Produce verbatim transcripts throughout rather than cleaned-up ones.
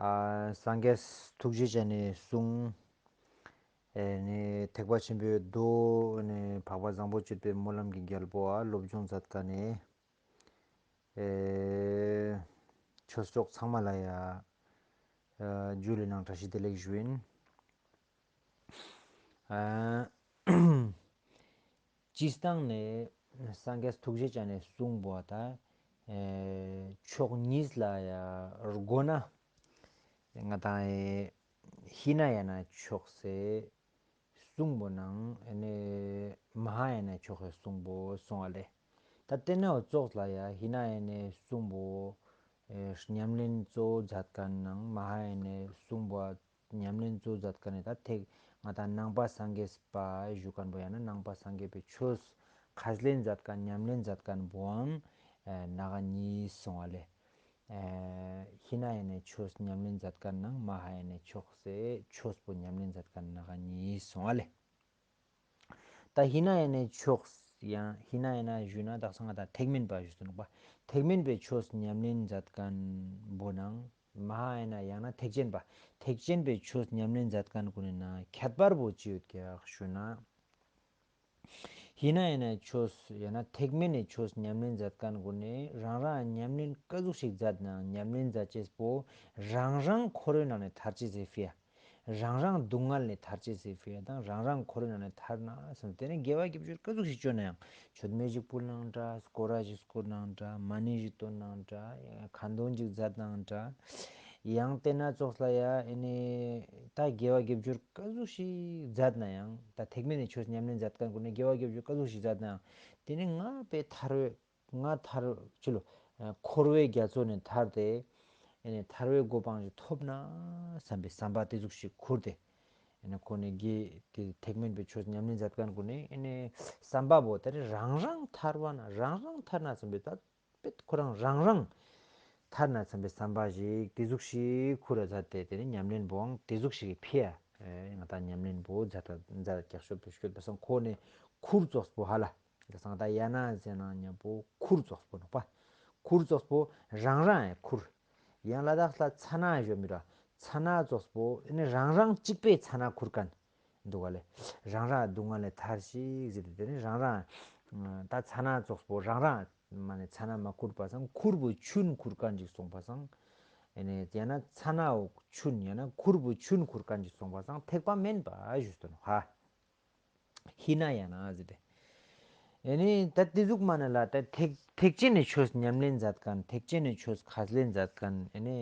ཨ་སངས་རྒྱས་ཐུགས་རྗེ་ཅན་ནས་གསུངས། ཨེ་ནས་ཐེག་པ་ཆེན་པོའི་མདོ་ནས་འཕགས་པ་བཟང་པོ་སྤྱོད་པའི་སྨོན་ལམ་གྱི་རྒྱལ་པོ་ཨ་སློབ་སྦྱོང་མཛད་མཁན་ནས། ཨེ་ཆོས་ཕྱོགས་ཚང་མ་ལ་ཡ་ཨ་རྒྱུད་ལས་ནང་བཀྲ་ཤིས་བདེ་ལེགས་ཞུ་ཡིན། ཨ་སྤྱིར་བཏང་ནས་སངས་རྒྱས་ཐུགས་རྗེ་ཅན་ནས་གསུངས་པ་ད་ཨེ་ཕྱོགས་གཉིས་ལ་ཡ་དགོངས་ན། ང་དང་ཨེ་ཧི་ན་ཡ་ན་ཕྱོགས་སེ་གསུངས་པོ་ནང་ཨེ་ནས་མ་ཧཱ་ཡ་ན་ཕྱོགས་སེ་གསུངས་པོ་སོང་བ་ལས། ད་དེ་ནས་ཙོགས་ལ་ཡ་ཧི་ན་ཡ་ནས་གསུངས་པོ་ཨེ་ཉམས་ལེན་གཙོ་བོ་མཛད་མཁན་ནང་མ་ཧཱ་ཡ་ནས་གསུངས་པོ་ཉམས་ལེན་གཙོ་བོ་མཛད་མཁན་ནི་ད་ཐེག་ང་དང་ནང་པ་སངས་རྒྱས་པ་ཞུ་མཁན་པོ་ཡང་ན་ནང་པ་སངས་རྒྱས་པའི་ཆོས་ཁས་ལེན་མཛད་མཁན་ཉམས་ལེན་མཛད་མཁན་པོའང་ཨེ་ནང་གཉིས་སོང་བ་ལས། ཨེ་ཧི་ན་ཡ་ནས་ཆོས་ཉམས་ལེན་མཛད་མཁན་ནང་མ་ཧཱ་ཡ་ནས་ཕྱོགས་སེ་ཆོས་པོ་ཉམས་ལེན་མཛད་མཁན་ནང་གཉིས་སོང་བ་ལས། ད་ཧི་ན་ཡ་ནས་ཕྱོགས་ཡང་ཧི་ན་ཡ་ན་ཞུས་ན་དག་ས་ང་དང་ཐེག་དམན་པ་ཞུས་སོ་ནོག་པ། ཐེག་དམན་པའི་ཆོས་ཉམས་ལེན་མཛད་མཁན་པོ་ནང་མ་ཧཱ་ཡ་ན་ཡང་ན་ཐེག་ཆེན་པ། ཐེག་ཆེན་པའི་ཆོས་ཉམས་ལེན་མཛད་མཁན་ཀུན་ནི་ན་ཁྱད་པར་པོ་ཅི་ཡོད་ཀྱག་ཞུས་ན། ཧི་ན་ཡ་ན་ཆོས་ཡང་ན་ཐེག་དམན་ནས་ཆོས་ཉམས་ལེན་མཛད་མཁན་ཀུན་ནི་རང་རང་ཉམས་ལེན་ག་ཟུག་ཞིག་མཛད་ནའང་ཉམས་ལེན་མཛད་ཅེས་པོ་རང་རང་འཁོར་བའི་ནང་ནས་ཐར་ཅེས་ཟེར་ཕི་ཡ། རང་རང་སྡུག་བསྔལ་ནས་ཐར་ཅེས་ཟེར་ཕི་ཡ་དང་རང་རང་འཁོར་བའི་ནང་ནས་ཐར་ན་སོང་དེ་ནས་དགེ་བ་དགེ་སྦྱོར་ག་ཟུག་ཞིག་བཅོ་ན་ཡང་མཆོད་མེ་ཞིག་ཕུལ་ནའང་འདྲ། སྐོར་ར་ཞིག་བསྐོར་ནའང་འདྲ། མ་ཎི་ཞིག་བཏོན་ནའང་འདྲ། ཁ་འདོན་ཞིག་མཛད་ནའང་འདྲ། ཡང་དེ་ན་ཙོགས་ལ་ཡ་ཨེ་ནི་ད་དགེ་བ་དགེ་སྦྱོར་ག་ཟུག་ཞིག་མཛད་ན་ཡང་ད་ཐེག་དམན་ནས་ཆོས་ཉམས་ལེན་མཛད་མཁན་ཀུན་ནི་དགེ་བ་དགེ་སྦྱོར་ག་ཟུག་ཞིག་མཛད་ན་ཡང་དེ་ནི་ང་པའི་ཐར་བའི་ང་ཐར་ཅི་ལོ། འཁོར་བའི་རྒྱ་མཚོ་ནས་ཐར་ཏེ། ཨེ་ནི་ཐར་བའི་གོ་འཕང་ཞིག་ཐོབ་ན་བསམ་པའི་བསམ་པ་དེ་ཟུག་ཞིག་ཁུར་ཏེ། ཨེ་ནི་ཁོ་ནི་དགེ་དེ་ཐེག་དམན་པའི་ཆོས་ཉམས་ལེན་མཛད་མཁན་ཀུན་ནི་ཨེ་ནི་བསམ་པ་པོ་དེ་རང་རང་ཐར་བ་ན་རང་རང་ཐར་ན་བསམ་པའི་ད་པེད་ཁོ་རང་རང་རང་ཐར་ན་བསམ་པའི་བསམ་པ་ཞིག་དེ་ཟུག་ཞིག་ཁུར་ར་མཛད་དེ་དེ་ནི་ཉམས་ལེན་པོའང་དེ་ཟུག་ཞིག་གི་ཕི་ཡ། ཨེ་ང་ད་ཉམས་ལེན་པོ་མཛད་མཛད་ཀྱག་ཤོད་པའི་ཤོད་པ་སང་ཁོ་ནི་ཁུར་ཙོགས་པོ་ཧ་ལ། དེ་སང་ད་ཡ་ན་ཟེར་ན་མཉམ་པོ་ཁུར་ཙོགས་པོ་ནོག་པ། ཁུར་ཙོགས་པོ་རང་རང་ཡང་ཁུར། ཡང་ལ་དྭགས་ལ་ཚ་ན་ཞོ་མི་ར། ཚ་ན་ཙོགས་པོ་ཨེ་ནི་རང་རང་གཅིག་པའི་ཚ་ན་ཁུར་མཁན་འདུག་ག་ལེ། རང་རང་སྡུག་བསྔལ་ལས་ཐར་ཞིག་ཟེར་ཏེ་དེ་ནི་རང་རང་ད་ཚ་ན་ཙོགས་པོ་རང་རང་མ་ནི་ཚ་ན་མ་ཁུར་པ་སང་ཁུར་པོ་ཆུན་ཁུར་མཁན་ཅིག་སོང་པ་སང་། ཨེ་ནི་ཡང་ན་ཚ་ན་འོག་ཆུན་ཡང་ན་ཁུར་པོ་ཆུན་ཁུར་མཁན་ཅིག་སོང་པ་སང་ཐེག་པ་དམན་པ་ཞུས་སོ་ནོག་ཧ། ཧི་ན་ཡ་ན་ཟེར་ཏེ། ཨེ་ནི་ད་དེ་ཟུག་མ་ན་ལ་ད་ཐེག་ཐེག་ཆེན་ནས་ཆོས་ཉམས་ལེན་མཛད་མཁན་ཐེག་ཆེན་ནས་ཆོས་ཁས་ལེན་མཛད་མཁན་ཨེ་ནི་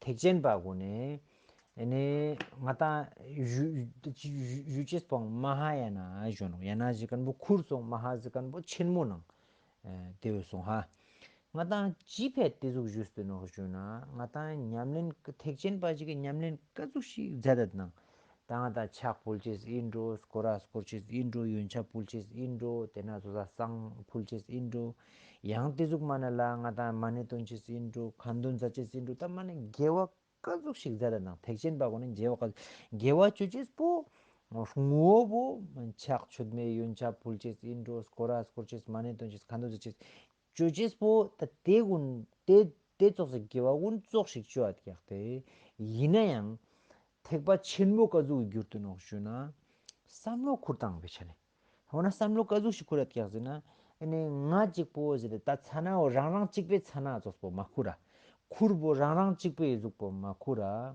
ཐེག་ཆེན་པ་གོ་ནས་ཨེ་ནི་ང་ད་ཞུ་ཞུ་ཅེས་པོ་མ་ཧཱ་ཡ་ན་ཞུ་ནོག་ཡ་ན་ཞུ་མཁན་པོ་ཁུར་སོང་མ་ཧཱ་ཞུ་མཁན་པོ་ཆེན་མོ་ནང་དེ་བས་སོང་ཧ། ང་དང་ཅི་ཕེད་དེ་ཟུག་ཞུས་ཏེ་ནོག་ཞུ་ན་ང་དང་ཉམས་ལེན་ཐེག་ཆེན་པ་ཞིག་གི་ཉམས་ལེན་ག་ཟུག་ཞིག་མཛད་དད་ནང་ད་ང་དང་ཕྱག་ཕུལ་ཅེས་ཨིན་འགྲོ། སྐོར་ར་སྐོར་ཅེས་ཨིན་འགྲོ། ཡོན་ཆབ་ཕུལ་ཅེས་ཨིན་འགྲོ། དེ་ན་བཟོ་ས་བསང་ཕུལ་ཅེས་ཨིན་འགྲོ། ཡང་དེ་ཟུག་མ་ན་ལ་ང་དང་མ་ཎི་འདོན་ཅེས་ཨིན་འགྲོ། ཁ་འདོན་མཛད་ཅེས་ཨིན་འགྲོ། ད་མ་ནི་དགེ་བ་ག་ཟུག་ཞིག་མཛད་དད་ནང་ཐེག་ཆེན་པ་གོ་ནི་དགེ་བ་ག་དགེ་བ་བཅོ་ཅེས་པོ་ངོ་བོ་ཕྱག་མཆོད་མེ་ཡོན་ཆབ་ཕུལ་ཅེས་ཨིན་འགྲོ། སྐོར་ར་སྐོར་ཅེས་མ་ཎི་འདོན་ཅེས་ཁ་འདོན་མཛད་ཅེས། བཅོ་ཅེས་པོ་ད་དེ་ཀུན་དེ་དེ་ཙོགས་སུ་དགེ་བ་ཀུན་ཙོགས་ཤིག་བཅོ་ཡ་ཀྱག་སྟེ། ཡིན་ན་ཡང་ཐེག་པ་ཆེན་པོ་ག་ཟུག་གི་གྱུར་ཏེ་ནོག་ཞུ་ན་བསམ་བློ་ཁུར་བཏང་བའི་ཆ་ནས། འོ་ན་བསམ་བློ་ག་ཟུག་ཞིག་ཁུར་ཡ་ཀྱག་ཟེར་ན། ཨེ་ནི་ང་གཅིག་པོ་ཟེར་ཏེ་ད་ཚ་ན་འོ་རང་རང་གཅིག་པའི་ཚ་ན་ཙོགས་པོ་མ་ཁུར་ར། ཁུར་པོ་རང་རང་གཅིག་པའི་གཟུགས་པོ་མ་ཁུར་ར།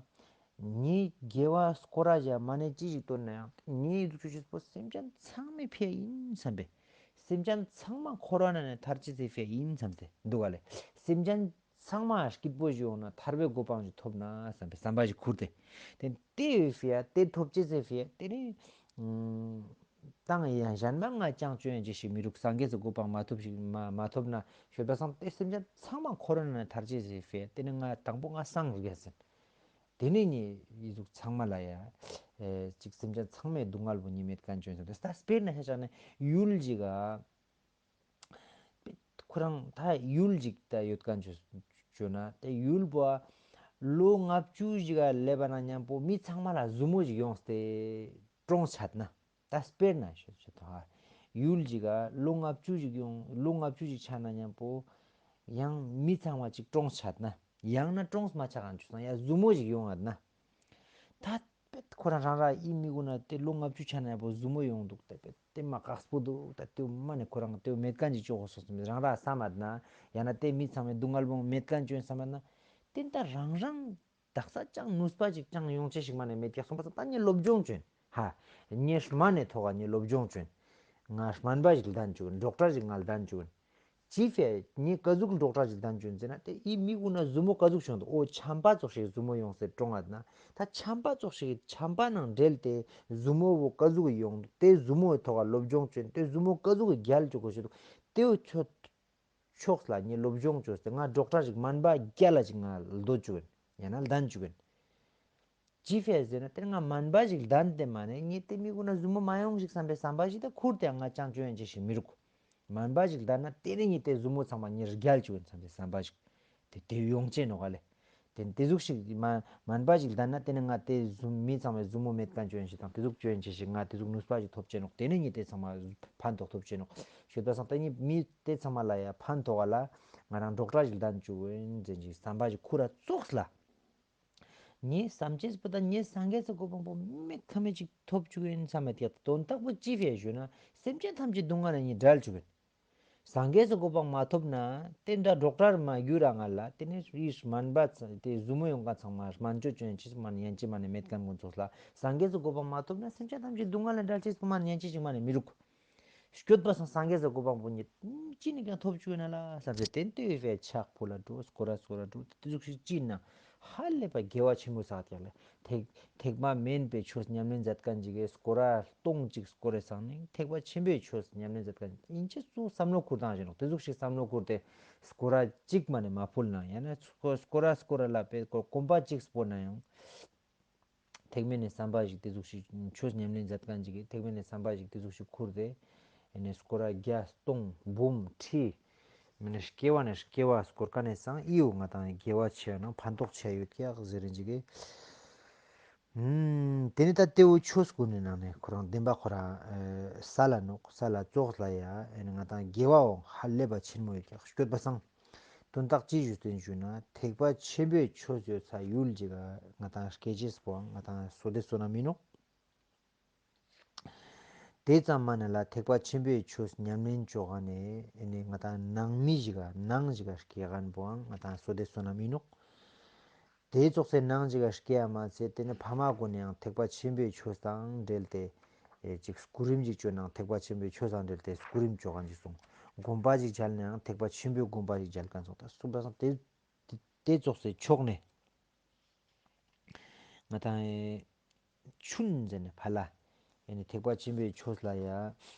ངའི་དགེ་བ་སྐོར་ར་བཞག་མ་ནས་ཅི་ཞིག་བཏོན་ན་ཡང་ངའི་གཟུགས་ཆོས་ཅེས་པོ་སེམས་ཅན་ཚང་མའི་ཕི་ཡ་ཡིན་བསམ་པས། སེམས་ཅན་ཚང་མ་འཁོར་བ་ནང་ནས་ཐར་ཅེས་སི་ཕི་ཡ་ཡིན་བསམ་སྟེ་འདུག་ག་ལེ། སེམས་ཅན་ཚང་མ་སྐྱིད་པོ་ཞིག་ཡོང་ན་ཐར་པའི་གོ་འཕང་ཞིག་ཐོབ་ན་བསམ་པའི་བསམ་པ་ཞིག་ཁུར་ཏེ། དེ་དེ་ཡོད་ཕི་ཡ་དེ་ཐོབ་ཅེས་སི་ཕི་ཡ་དེ་ནི། ཏང་ཡང་གཞན་མ་ང་ཅང་བཅོས་ཡང་ཅི་ཞིག་མི་རུག་སངས་རྒྱས་སུ་གོ་འཕང་མ་ཐོབ་ཞིག་མ་མ་ཐོབ་ན་ཤོད་པ་སང་དེ་སེམས་ཅན་ཚང་མ་འཁོར་བ་ནང་ནས་ཐར་ཅེས་ཟེར་ཕེ་དེ་ནི་ང་དང་པོ་ང་སངས་རྒྱས་ཟིན། དེ་ནི་ནི་ཡི་ཟུག་ཚང་མ་ལ་ཡ་ཅིག་སེམས་ཅན་ཚང་མའི་སྡུག་བསྔལ་བོ་ཉིད་མེད་ཀན་བཅོས་ཟིན་དེ་ད་དཔེར་ན་ཤ་ཆག་ནས་ཡུལ་ཅིག་ག་ཁོ་རང་ད་ཡུལ་ཅིག་ད་ཡོད་ཀན་བཅོས་ན་དེ་ཡུལ་བོ་ལོ་ལྔ་བཅུ་ཞིག་ག་སླེབས་པ་ན་མཉམ་པོ་མི་ཚང་མ་ལ་ཟུ་མོ་ཞིག་ཡོངས་ཏེ་གྲོངས་ཆད་ན། ད་དཔེར་ན་ཞུ་ཞུ་ཐོ་ཧ། ཡུལ་ཅིག་ག་ལོ་ལྔ་བཅུ་ཞིག་ཡོང་ལོ་ལྔ་བཅུ་ཞིག་ཆགས་ན་མཉམ་པོ་ཡང་མི་ཚང་མ་ཅིག་གྲོངས་ཆད་ན། ཡང་ན་གྲོངས་མ་ཆགས་གང་བྱུང་སང་ཡ་ཟུ་མོ་ཞིག་ཡོང་ང་ན། ད་པད་ཁོ་རང་རང་ར་ཨི་མི་གུ་ན་དེ་ལོ་ལྔ་བཅུ་ཆ་ན་ཡ་པོ་ཟུ་མོ་ཡོང་འདུག་ད་པད་དེ་མ་དཀགས་པོ་འདུག་ད་དེ་མ་ནས་ཁོ་རང་དེ་མེད་མཁན་ཅིག་ཅོག་གོ་སོགས་སོང་རང་ར་བསམ་མ་ན། ཡང་ན་དེ་མི་ཚང་མའི་སྡུག་བསྔལ་བོ་མེད་མཁན་ཅོན་བསམ་མ་ན། དེ་ད་རང་རང་དག་ས་ཅང་ནུས་པ་ཅིག་ཅང་ཡོང་ཆེ་ཞིག་མ་ནས་མེད་ཀྱག་སོང་པ་ད་ངས་སློབ་སྦྱོང་ཅོན། ཧ། ངས་སྨན་ནས་ཐོག་ངས་སློབ་སྦྱོང་ཅོན། ང་སྨན་པ་ཞིག་ལྡན་བཅུག་ཌོག་ཊར་ཞིག་ང་ལྡན་བཅུག་ཅི་ཕེ་ངས་ཀ་ཟུག་ཌོག་ཊར་ཞིག་ལྡན་བཅུག་ཟེར་ན་དེ་ཨི་མི་གུ་ན་ཟུ་མོ་ཀ་ཟུག་བྱུང་འདུག་ཨོ་ཆམ་པ་ཙོགས་ཤིག་ཟུ་མོ་ཡོང་སེ་གྲོངས་ཨ་ན། ད་ཆམ་པ་ཙོགས་ཤིག་ཆམ་པ་ནང་འབྲེལ་ཏེ་ཟུ་མོ་བོ་ཀ་ཟུག་ཡོང་འདུག་དེ་ཟུ་མོའི་ཐོག་སློབ་སྦྱོང་ཅོན་དེ་ཟུ་མོ་ཀ་ཟུག་རྒྱལ་བཅུག་གོ་ཤེས་འདུག་དེའུ་ཆོ་ཕྱོགས་ལ་ངས་སློབ་སྦྱོང་བཅོས་ཏེ་ང་ཌོག་ཊར་ཞིག་སྨན་པ་རྒྱལ་ལ་ཞིག་ང་ལྡོ་བཅུག་ཡིན། ཡང་ན་ལྡན་བཅུག་ཡིན། ཅི་ཕེ་ཟེར་ན་དེར་ང་སྨན་པ་ཞིག་ལྡན་ཏེ་མ་ནས་ངས་དེ་མི་གུ་ན་ཟུ་མོ་མ་ཡོང་ཞིག་བསམ་པའི་བསམ་པ་ཞིག་ད་ཁུར་ཏེ་ང་ཅང་བཅོ་ཡན་ཅི་ཞིག་མི་རུག་སྨན་པ་ཞིག་ལྡན་ན་དེ་ནས་ངས་དེ་ཟུ་མོ་ཚང་མ་ངས་རྒྱལ་བཅུག་ཡིན་བསམ་པའི་བསམ་པ་ཞིག་དེ་དེ་ཡོང་ཅེ་ནོག་ག་ལེ། དེ་དེ་ཟུག་ཞིག་མ་སྨན་པ་ཞིག་ལྡན་ན་དེ་ནི་ང་དེ་ཟུ་མི་ཚང་མའི་ཟུ་མོ་མེད་མཁན་བཅོ་ཡན་ཞིག་དང་དེ་ཟུག་བཅོ་ཡན་ཅི་ཞིག་ང་དེ་ཟུག་ནུས་པ་ཞིག་ཐོབ་ཅེ་ནོག་དེ་ནས་ངས་དེ་ཚང་མ་ཕན་ཐོགས་ཐོབ་ཅེ་ནོག་ཤོད་པ་སང་ད་ནི་མི་དེ་ཚང་མ་ལ་ཡ་ཕན་ཐོགས་ག་ལ་ང་རང་ཌོག་ཊར་ཞིག་ལྡན་བཅུག་ཡིན་ཟེར་ཞིག་བསམ་པ་ཞིག་ཁུར་ར་ཙོགས་ལ། ངས་བསམ་ཅེས་པོ་ད་ངས་སངས་རྒྱས་སུ་གོ་འཕང་པོ་མི་ཁ་མེད་ཅིག་ཐོབ་བཅུག་ཡིན་བསམ་མེད་ཀྱི་དོན་དག་པོ་ཅི་ཕེ་ཞུ་ན་སེམས་ཅན་ཐམས་ཅད་སྡུག་བསྔལ་ལ་ངས་བསྒྲལ་བཅུག་ཡིན། སངས་རྒྱས་སུ་གོ་འཕང་མ་ཐོབ་ན་དེ་འདྲ་ཌོག་ཊར་མ་རྒྱུ་ར་ང་ལ་དེ་ནས་ཡིས་སྨན་པ་ཚ་དེ་ཟུ་མོ་ཡོང་མཁན་ཚང་མ་སྨན་བཅོས་བཅོ་ཡན་ཅི་ཞིག་མ་ནས་ཡན་ཅི་མ་ནས་མེད་མཁན་ཀུན་ཚོགས་ལ་སངས་རྒྱས་སུ་གོ་འཕང་མ་ཐོབ་ན་སེམས་ཅན་ཐམས་ཅད་སྡུག་བསྔལ་ལ་བསྒྲལ་ཅེས་པོ་མ་ནས་ཡན་ཅི་ཞིག་མ་ནས་མི་རུག་སྐྱོད་པ་སང་སངས་རྒྱས་སུ་གོ་འཕང་པོ་ཉིད་ཅི་ནས་ཀྱང་ཐོབ་བཅུག་ན་ལ་བསམ་སྟེ་དེ་ལྟོས་པའི་ཕྱག་ཕུལ་ལ་འགྲོ་སྐོར་ར་སྐོར་ར་འགྲོ་དེ་ཟུག་ཞིག་ཅི་ན་ཧ་ལས་པ་དགེ་བ་ཆེན་པོ་བསགས་ཀྱང་ལ་ཐེག་ཐེག་པ་དམན་པའི་ཆོས་ཉམས་ལེན་མཛད་མཁན་ཅིག་གིས་སྐོར་ར་སྟོང་གཅིག་སྐོར་རེ་བསགས་ནས་ཐེག་པ་ཆེན་པོའི་ཆོས་ཉམས་ལེན་མཛད་མཁན་ཡིན་ཅི་སུ་བསམ་བློ་ཁུར་བཏང་བཞིན་ནོག་དེ་ཟུག་ཞིག་བསམ་བློ་ཁུར་ཏེ་སྐོར་ར་གཅིག་མ་ནས་མ་ཕུལ་ན་ཡང་ན་སྐོར་སྐོར་ར་སྐོར་ར་ལ་པའི་སྐོར་གོམ་པ་གཅིག་སྤོ་ན་ཡང་། ཐེག་དམན་ནས་བསམ་པ་ཞིག་དེ་ཟུག་ཞིག་ཆོས་ཉམས་ལེན་མཛད་མཁན་ཅིག་གིས་ཐེག་དམན་ནས་བསམ་པ་ཞིག་དེ་ཟུག་ཞིག་ཁུར་ཏེ། ཨེ་ནས་སྐོར་ར་བརྒྱ་སྟོང་འབུམ་ཁྲི། མི་ནས་སྐྱེ་བ་ནས་སྐྱེ་བ་སྐོར་ཀ་ནས་སང་ཨི་ཡོ་ང་དང་དགེ་བ་ཆེ་ཡོད་ན་ཕན་ཐོགས་ཆེ་ཡོད་ཀྱག་ཟེར་རིན་ཅིག་གིས། ཨུམ། དེ་ནས་ད་དེའུ་ཆོས་ཀུན་ནས་ནང་ནས་ཁོ་རང་བདེན་པ་ཁོ་ར་ཨེ་ས་ལ་ནོག་ས་ལ་ཙོགས་ལ་ཡ་ཨེ་ནས་ང་དང་དགེ་བའོ་ཧ་ལས་པ་ཆེན་མོ་ཡོད་ཀྱག་སྐྱོད་པ་སང་། དོན་དག་ཅི་ཞུ་སྟོན་ཞུ་ན་ཐེག་པ་ཆེན་པོའི་ཆོས་ཡོད་ས་ཡུལ་ཅིག་ག་ང་དང་སྐད་ཅེས་པོའང་ང་དང་སོ་དེ་སོ་ན་མིན་ནོག་དེ་ཙམ་མ་ནས་ལ་ཐེག་པ་ཆེན་པོའི་ཆོས་ཉམས་ལེན་བཅོ་ག་ནས་ཨེ་ནས་ང་དང་ནང་མི་ཞིག་ག་ནང་ཞིག་ག་སྐད་མཁན་པོའང་ང་དང་སོ་དེ་སོ་ན་མིན་ནོག་དེ་ཙོགས་སེ་ནང་ཞིག་ག་སྐད་ཡ་མ་ཚད་དེ་ནས་ཕ་མ་ཀུན་ནས་ཡང་ཐེག་པ་ཆེན་པོའི་ཆོས་དང་འབྲེལ་ཏེ། ཨེ་ཅིག་སྐུ་རིམ་ཅིག་བཅོ་ནའང་ཐེག་པ་ཆེན་པོའི་ཆོས་དང་འབྲེལ་ཏེ་སྐུ་རིམ་བཅོ་མཁན་ཅིག་སོང་། དགོན་པ་ཅིག་མཇལ་ནའང་ཐེག་པ་ཆེན་པོའི་དགོན་པ་ཅིག་མཇལ་མཁན་སོང་ད་སུ་པ་སང་དེ་དེ་དེ་ཙོགས་སེ་ཕྱོགས་ནས་ང་དང་ཨེ་ཆུན་ཟེར་ནས་ཕ་ལ་ཨེ་ནི་ཐེག་པ་ཆེན་པོའི་ཆོས་ལ་ཡ་ཨེ་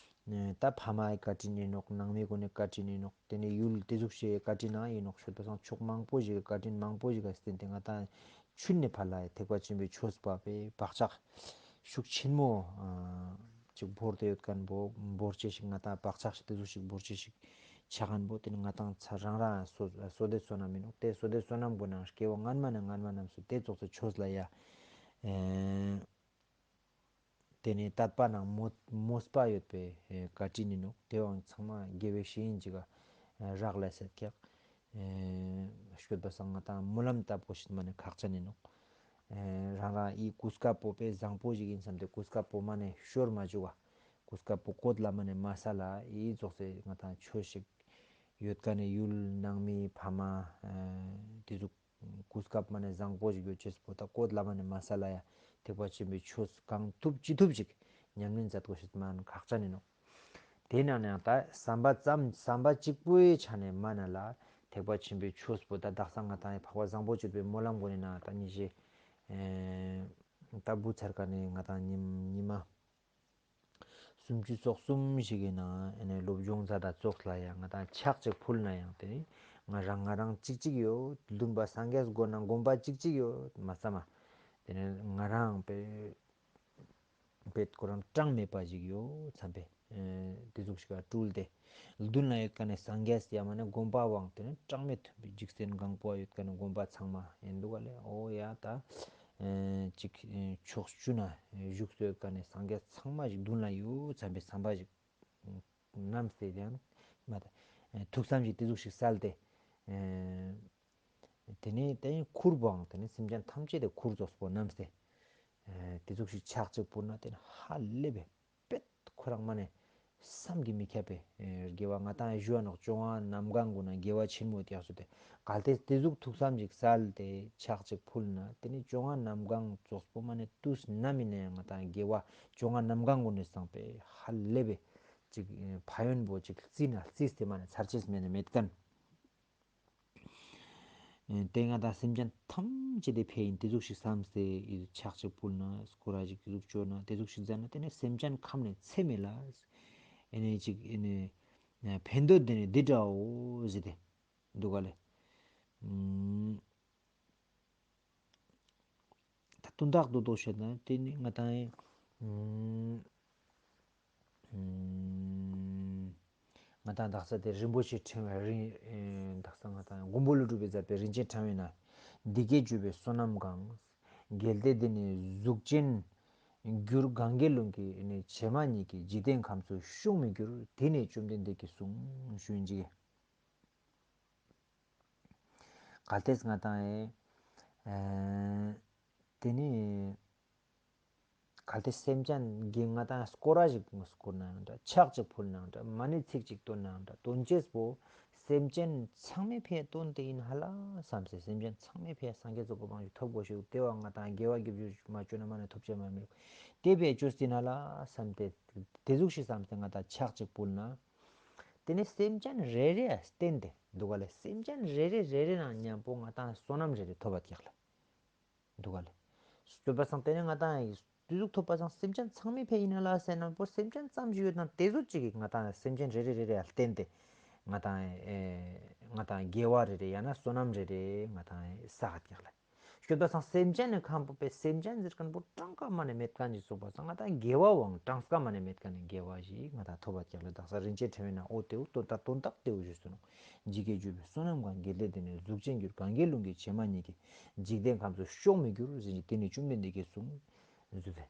ད་ཕ་མའི་བཀའ་དྲིན་ཡིན་ནོག་ནང་མི་ཀུན་ནས་བཀའ་དྲིན་ཡིན་ནོག་དེ་ནས་ཡུལ་དེ་ཟུག་ཞེས་བཀའ་དྲིན་ནང་ཡིན་ནོག་ཤོད་པ་སང་ཕྱོགས་མང་པོ་ཞིག་གི་བཀའ་དྲིན་མང་པོ་ཞིག་ག་བརྟེན་ཏེ་ང་དང་ཆུན་ནས་ཕ་ལ་ཐེག་པ་ཆེན་པོའི་ཆོས་པ་པའི་བག་ཆགས་ཤུགས་ཆེན་མོ་ཨ་ཅིག་བོར་ཏེ་ཡོད་མཁན་པོ་འབོར་ཆེ་ཞིག་ང་དང་བག་ཆགས་ཤིག་དེ་ཟུག་ཞིག་འབོར་ཆེ་ཞིག་ཆ་མཁན་པོ་དེ་ནི་ང་དང་ཚ་རང་རང་སོ་སོ་དེ་བསོད་ནམས་ཡིན་ནོག་དེ་སོ་དེ་བསོད་ནམས་ཀུན་ནང་སྐྱེ་བོ་སྔན་མ་ནས་སྔན་མ་རྣམས་སུ་དེ་ཙོགས་སུ་ཆོས་ལ་ཡ་ཨེ། དེ་ནས་དད་པ་ནང་མོས་མོས་པ་ཡོད་པའི་ཨེ་བཀའ་དྲིན་ཡིན་ནོག་དེའང་ཚང་མ་དགེ་བའི་བཤེས་གཉེན་ཅིག་ག་རག་ལས་སད་ཀྱག་ཨེ་ཤོད་པ་སང་ང་དང་སྨོན་ལམ་ལྟ་བུ་ཞིག་མ་ནས་ཁག་ཅན་ཡིན་ནོག་ཨེ་རང་རང་ཨི་གོ་སྐབས་པོ་དཔེ་བཟང་པོ་ཞིག་ཡིན་བསམ་སྟེ་གོ་སྐབས་པོ་མ་ནས་ཤོར་མ་བཅུག་ག་གོ་སྐབས་པོ་བཀོད་ལ་མ་ནས་མ་ས་ལ་ཨི་རྫོགས་སེ་ང་དང་ཆོས་ཤིག་ཡོད་ཀ་ནས་ཡུལ་ནང་མི་ཕ་མ་ཨེ་དེ་ཚོ་གོ་སྐབས་མ་ནས་བཟང་པོ་ཞིག་ཡོད་ཅེས་པོ་ད་བཀོད་ལ་མ་ནས་མ་ས་ལ་ཡ་ཐེག་པ་ཆེན་པོའི་ཆོས་གང་ཐུབ་ཅི་ཐུབ་ཅིག་ཉམས་ལེན་མཛད་དགོས་ཤེས་མ་ནས་ཁག་ཅན་ཡིན་ནོག་དེ་ནང་ནས་ཡང་ད་བསམ་པ་ཙམ་བསམ་པ་གཅིག་པུའི་ཆ་ནས་མ་ན་ལ་ཐེག་པ་ཆེན་པོའི་ཆོས་པོ་ད་དག་ས་ང་དང་ཡི་འཕགས་པ་བཟང་པོ་སྤྱོད་པའི་སྨོན་ལམ་སྒོ་ནས་ན་ད་ཉི་ཤེ་ད་བུ་ཚར་ཀ་ནས་ང་དང་ཉི་ཉི་མ་སུམ་ཅུ་སོ་གསུམ་ཞིག་གི་ནང་ཨེ་ནས་སློབ་སྦྱོང་མཛད་ད་ཙོགས་ལ་ཡང་ང་དང་ཕྱག་ཅིག་ཕུལ་ན་ཡང་དེ་ནི་ང་རང་ང་རང་གཅིག་གཅིག་ཡོད་འདུན་པ་སངས་རྒྱས་སྒོ་ནས་དགོན་པ་གཅིག་གཅིག་ཡོད་མ་ས་མ་དེ་ནི་ང་རང་པེ་པེད་ཁོ་རང་གྲངས་མེད་པ་ཞིག་ཡོད་བསམ་པས། ཨེ་དེ་ཟུག་ཞིག་ལ་སྤྲུལ་ཏེ། མདུན་ལ་ཡོད་མཁན་ནི་སངས་རྒྱས་ཡ་མ་ནི་དགོན་པ་དབང་དེ་ནི་གྲངས་མེད་མཐོན་པོའི་འཇིག་རྟེན་གང་པོ་ཡོད་མཁན་ནི་དགོན་པ་ཚང་མ་ཡིན་འདུག་ག་ལེ། ཨོ་ཡ་ད། ཨེ་ཅིག་ཨེ་ཕྱོགས་བཅུ་ན་བཞུགས་སུ་ཡོད་མཁན་ནི་སངས་རྒྱས་ཚང་མ་ཞིག་མདུན་ལ་ཡོད་བསམ་པའི་བསམ་པ་ཞིག་བསྣམས་ཏེ་ཡང་མ་ད། ཨེ་ཐུགས་བསམ་ཞིག་དེ་ཟུག་ཞིག་གསལ་ཏེ། ཨེ། དེ་ནས་དེ་ཁུར་པོའང་དེ་ནས་སེམས་ཅན་ཐམས་ཅད་དེ་ཁུར་རྫོགས་པོ་རྣམས་ཏེ། དེ་ཟུག་ཞིག་ཕྱག་གཅིག་ཕུལ་ན་དེ་ནས་ཧ་ལས་པའི་དཔེ་ཁོ་རང་མ་ནས་བསམ་གྱིས་མི་ཁྱབ་པའི་དགེ་བ་ང་དང་ཞུ་བ་ནོག་བཅོ་ལྔ་གནམ་གང་གུན་ན་དགེ་བ་ཆེན་མོ་དེ་ཡག་སོ་དེ། གལ་ཏེ་དེ་ཟུག་ཐུགས་བསམ་ཅིག་གསལ་ཏེ་ཕྱག་ཅིག་ཕུལ་ན་དེ་ནས་བཅོ་ལྔ་གནམ་གང་རྫོགས་པོ་མ་ནས་དུས་ནམ་ཡིན་ན་ཡང་ང་དང་དགེ་བ་བཅོ་ལྔ་གནམ་གང་གུན་ནས་བསགས་པའི་ཧ་ལས་པའི་ཅིག་ཕན་ཡོན་པོ་ཅིག་རྩིས་ན་རྩིས་ཏེ་མ་ནས་ཚར་ཅེས་མེད་ནས་མེད་མཁན། དེ་ང་དང་སེམས་ཅན་ཐམས་ཅད་དེ་ཕན་ཡིན་དེ་ཟུག་ཞིག་བསམ་སྟེ་ཕྱག་ཅིག་ཕུལ་ན་སྐོར་ར་ཞིག་དེ་ཟུག་བཅོ་ན་དེ་ཟུག་ཞིག་མཛད་ན་དེ་ནས་སེམས་ཅན་ཁམས་ནས་ཚད་མེད་ལ་ཨེ་ནས་ཅིག་ཨེ་ནས་ཕན་འདོད་དེ་ནས་འདི་འདྲའོ་ཟེར་ཏེ་འདུག་ག་ལེ། ད་དོན་དག་རྡོག་རྡོག་བཤད་ན་དེ་ནི་ང་དང་ཨེ། ང་དང་དག་ས་དེ་རིན་པོ་ཆེ་ཕྲེང་བའི་རིན། དག་ས་ང་དང་མགོན་པོ་ཀླུ་སྒྲུབ་པས་མཛད་པའི་རིན་ཆེན་ཕྲེང་བའི་ནང་། འདི་སྐད་བརྗོད་པའི་བསོད་ནམས་གང་། གལ་ཏེ་འདི་ནི་གཟུགས་ཅན་གྱུར། གང་གཱའི་ཀླུང་གི་ནི་བྱེ་མ་སྙེད་ཀྱི། འཇིག་རྟེན་ཁམས་སུ་གཤོག་མི་འགྱུར། དེ་ནས་བཅོམ་ལྡན་འདས་ཀྱིས་གསུངས་ཞུ་ཡིན་གྱི། གལ་ཏེ་ང་དང་ཨེ། དེ་ནི། གལ་ཏེ་སེམས་ཅན་གྱི་ང་དང་སྐོར་ར་ཞིག་སྐོར་ནའང་འདྲ། ཕྱག་ཅིག་ཕུལ་ནའང་འདྲ། མ་ཎི་ཚིག་ཅིག་བཏོན་ནའང་འདྲ། འདོན་ཅེས་པོ་སེམས་ཅན་ཚང་མའི་ཕན་བཏོན་ཏེ་ཡིན་ཧ་ལ་བསམ་སྟེ། སེམས་ཅན་ཚང་མའི་ཕན་སངས་རྒྱས་ཀྱི་གོ་འཕང་ཞིག་ཐོབ་དགོས་ཤིག་དེ་བ་ང་དང་དགེ་བ་དགེ་བཅུ་མ་བཅོས་ན་མ་ནས་ཐོབ་ཅེས་མ་མེད། དེ་ཕན་བཅོས་ཏེ་ཡིན་ཧ་ལ་བསམ་སྟེ་དེ་ཟུག་ཞིག་བསམ་སྟེ་ང་དང་ཕྱག་ཅིག་ཕུལ་ན། དེ་ནས་སེམས་ཅན་རེ་རེ་བསྟེན་ཏེ་འདུག་ག་ལེ། སེམས་ཅན་རེ་རེ་རེ་རེ་ནང་མཉམ་པོ་ང་དང་བསོད་ནམས་རེ་རེ་ཐོབ་པ་ཀྱག་ལེ། འདུག་ག་ལེ། སྐྱོད་པ་སང་དེ་ནས་ང་དང་དུས་ཚོད་ཐོབ་པ་སང་སེམས་ཅན་ཚང་མའི་ཕན་ཡིན་ན་ལ་ཟེར་ན་པོ་སེམས་ཅན་ཙམ་ཞིག་ཡོད་ན་དེ་ཚོ་གཅིག་གིས་ང་དང་སེམས་ཅན་རེ་རེ་རེ་རེ་ལ་བརྟེན་ཏེ་ང་དང་ཨེ་ང་དང་དགེ་བ་རེ་རེ་ཡང་ན་བསོད་ནམས་རེ་རེ་ང་དང་ཨེ་བསགས་ཀྱག་ལ། སྐྱོད་པ་སང་སེམས་ཅན་ནི་ཁམས་པོ་པའི་སེམས་ཅན་ཟེར་མཁན་པོ་གྲངས་ཀ་མ་ནས་མེད་མཁན་ཅིག་གསུངས་པ་སང་ང་དང་དགེ་བ་བའང་གྲངས་ཀ་མ་ནས་མེད་མཁན་ནི་དགེ་བ་ཞིག་ང་དང་ཐོབ་པ་ཀྱག་ལ། དག་ས་རིན་ཆེན་ཕྲེང་བའི་ནང་འོ་དེའུ་དོན་དག་དོན་དག་དེའུ་ཞུས་སོ་ནོ། འཇིགས་སྐད་བརྗོད་པའི་བསོད་ནམས་གང་། གལ་ཏེ་འདི་ནི་གཟུགས་ཅན་གྱུར། གང་གཱའི་ཀླུང་གི་བྱེ་མ་སྙེད་ཀྱི། འཇིག་རྟེན་ཁམས་སུ་གཤོག་མི་འགྱུར་ཟེར་གྱི་དེ་ནི་བཅོམ་ལྡན་འདས་ཀྱིས་གསུངས་ཟེར་ཏེ།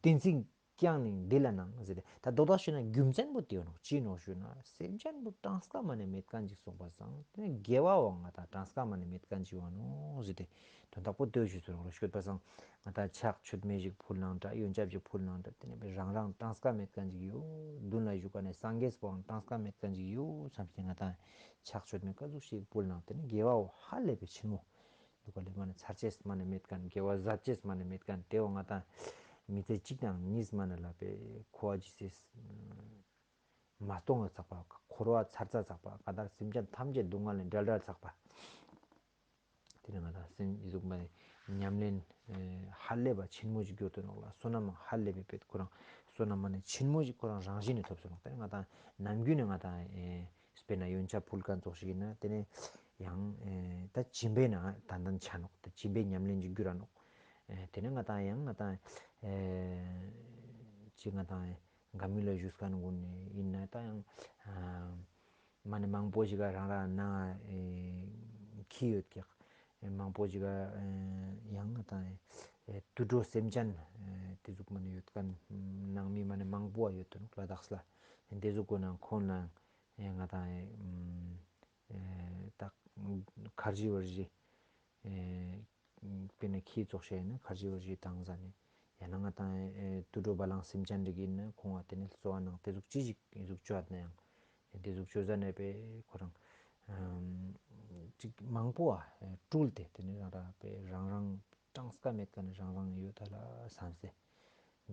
གཏན་ཚིགས་ཀྱང་ནི་འདི་ལ་སྣང་ཟེར་ཏེ། ད་རྡོག་རྡོག་ཞུས་ན་རྒྱུ་མཚན་པོ་དེ་ཡོད་ནོ་ཅི་ནོ་ཞུས་ན་སེམས་ཅན་པོ་གྲངས་ཀ་མ་ནས་མེད་མཁན་ཅིག་གསུངས་པ་སང་དེ་ནི་དགེ་བ་བ་ང་དང་གྲངས་ཀ་མ་ནས་མེད་མཁན་ཅིག་ཡོད་ནོ་ཟེར་ཏེ། དོན་དག་པོ་ལྟོས་ཞུས་ཚུལ་ལ་སྐྱོད་པ་སང་ང་དང་ཕྱག་མཆོད་མེ་ཞིག་ཕུལ་ནའང་འདྲ། ཡོན་ཆབ་ཞིག་ཕུལ་ནའང་འདྲ། དེ་ནས་རང་རང་གྲངས་ཀ་མེད་མཁན་ཅིག་ཡོད། མདུན་ལ་བཞུགས་མཁན་ནི་སངས་རྒྱས་པོའང་གྲངས་ཀ་མེད་མཁན་ཅིག་ཡོད་བསམ་སྟེ་ང་དང་ཕྱག་མཆོད་མེ་ག་ཟུག་ཞིག་ཕུལ་ནའང་དེ་ནི་དགེ་བའོ་ཧ་ལས་པའི་ཆེན་མོ། འདུག་ག་ལེ། མ་ནི་ཚར་ཅེས་མ་ནི་མེད་མཁན། དགེ་བ་ཟད་ཅེས་མ་ནི་མེད་མཁན། དེ་བ་ང་དང་མི་ཚེ་གཅིག་དང་གཉིས་མ་ནི་ལ་པའི་འཁོར་བ་ཇི་སྲིད་མ་སྟོང་བ་ཚགས་པ། འཁོར་བ་ཚར་ཚ་ཚགས་པ། ག་དར་སེམས་ཅན་ཐམས་ཅད་སྡུག་བསྔལ་ནས་བྲལ་བྲལ་ཚགས་པ། དེ་ནས་ང་དང་སེམས་ཨི་ཟུག་མ་ནི་ཉམས་ལེན་ཧ་ལས་པ་ཆེན་མོ་ཞིག་གྱུར་ཏེ་ནོག་ལ། བསོད་ནམས་ཧ་ལས་པའི་དཔེ་ཁོ་རང་བསོད་ནམས་མ་ནི་ཆེན་མོ་ཞིག་ཁོ་རང་རང་བཞིན་ནས་ཐོབ་སོང་ནོག་དེ་ནས་ང་དང་ནམ་རྒྱུན་ནས་ང་དང་དཔེར་ན་ཡོན་ཆབ་ཕུལ་མཁན་ཙོགས་ཤིག་ཡིན་ན་དེ་ནས་ཡང་ད་སྦྱིན་པའི་ནང་ཏན་ཏན་ཆ་ནོག་ད་སྦྱིན་པའི་ཉམས་ལེན་ཞིག་གྱུར་ར་ནོག་དེ་ནས་ང་དང་ཡང་ང་དང་ཅི་ང་དང་དགའ་མི་ལ་ཞུས་མཁན་ཀུན་ནས་ཡིན་ན་ད་ཡང་མ་ནི་མང་པོ་ཞིག་ག་རང་རང་ནང་ཁྱི་ཡོད་ཀྱག་མང་པོ་ཞིག་ག་ཡང་ང་དང་དུད་འགྲོ་སེམས་ཅན་དེ་ཟུག་མ་ནི་ཡོད་མཁན་ནང་མི་མ་ནི་མང་པོ་ཡོད་དོ་ནོག་ལ་དྭགས་ལ། དེ་ཟུག་གོ་ན་ཁོང་ལ་ང་དང་ད་ཁར་ཇི་བར་ཇི། དཔེར་ན་ཁྱི་ཙོགས་བཤད་ན་ཁར་ཇི་བར་ཇི་བཏང་ཟ་ནས་ཡང་ན་ང་དང་དུད་འགྲོ་བ་ལང་སེམས་ཅན་རིགས་ཡིན་ན་ཁོང་བ་དེ་ནས་གསོ་བ་ནང་དེ་ཟུག་ཅི་ཞིག་ཨི་ཟུག་བཅོ་ན་ཡང་དེ་ཟུག་བཅོ་ཟ་ནས་པས་ཁོ་རང་ཅིག་མང་པོ་བ་སྤྲུལ་ཏེ་དེ་ནས་རང་རང་པས་རང་རང་གྲངས་ཀ་མེད་ཀ་ནས་རང་རང་ཡོད་ད་ལ་བསམ་སེ།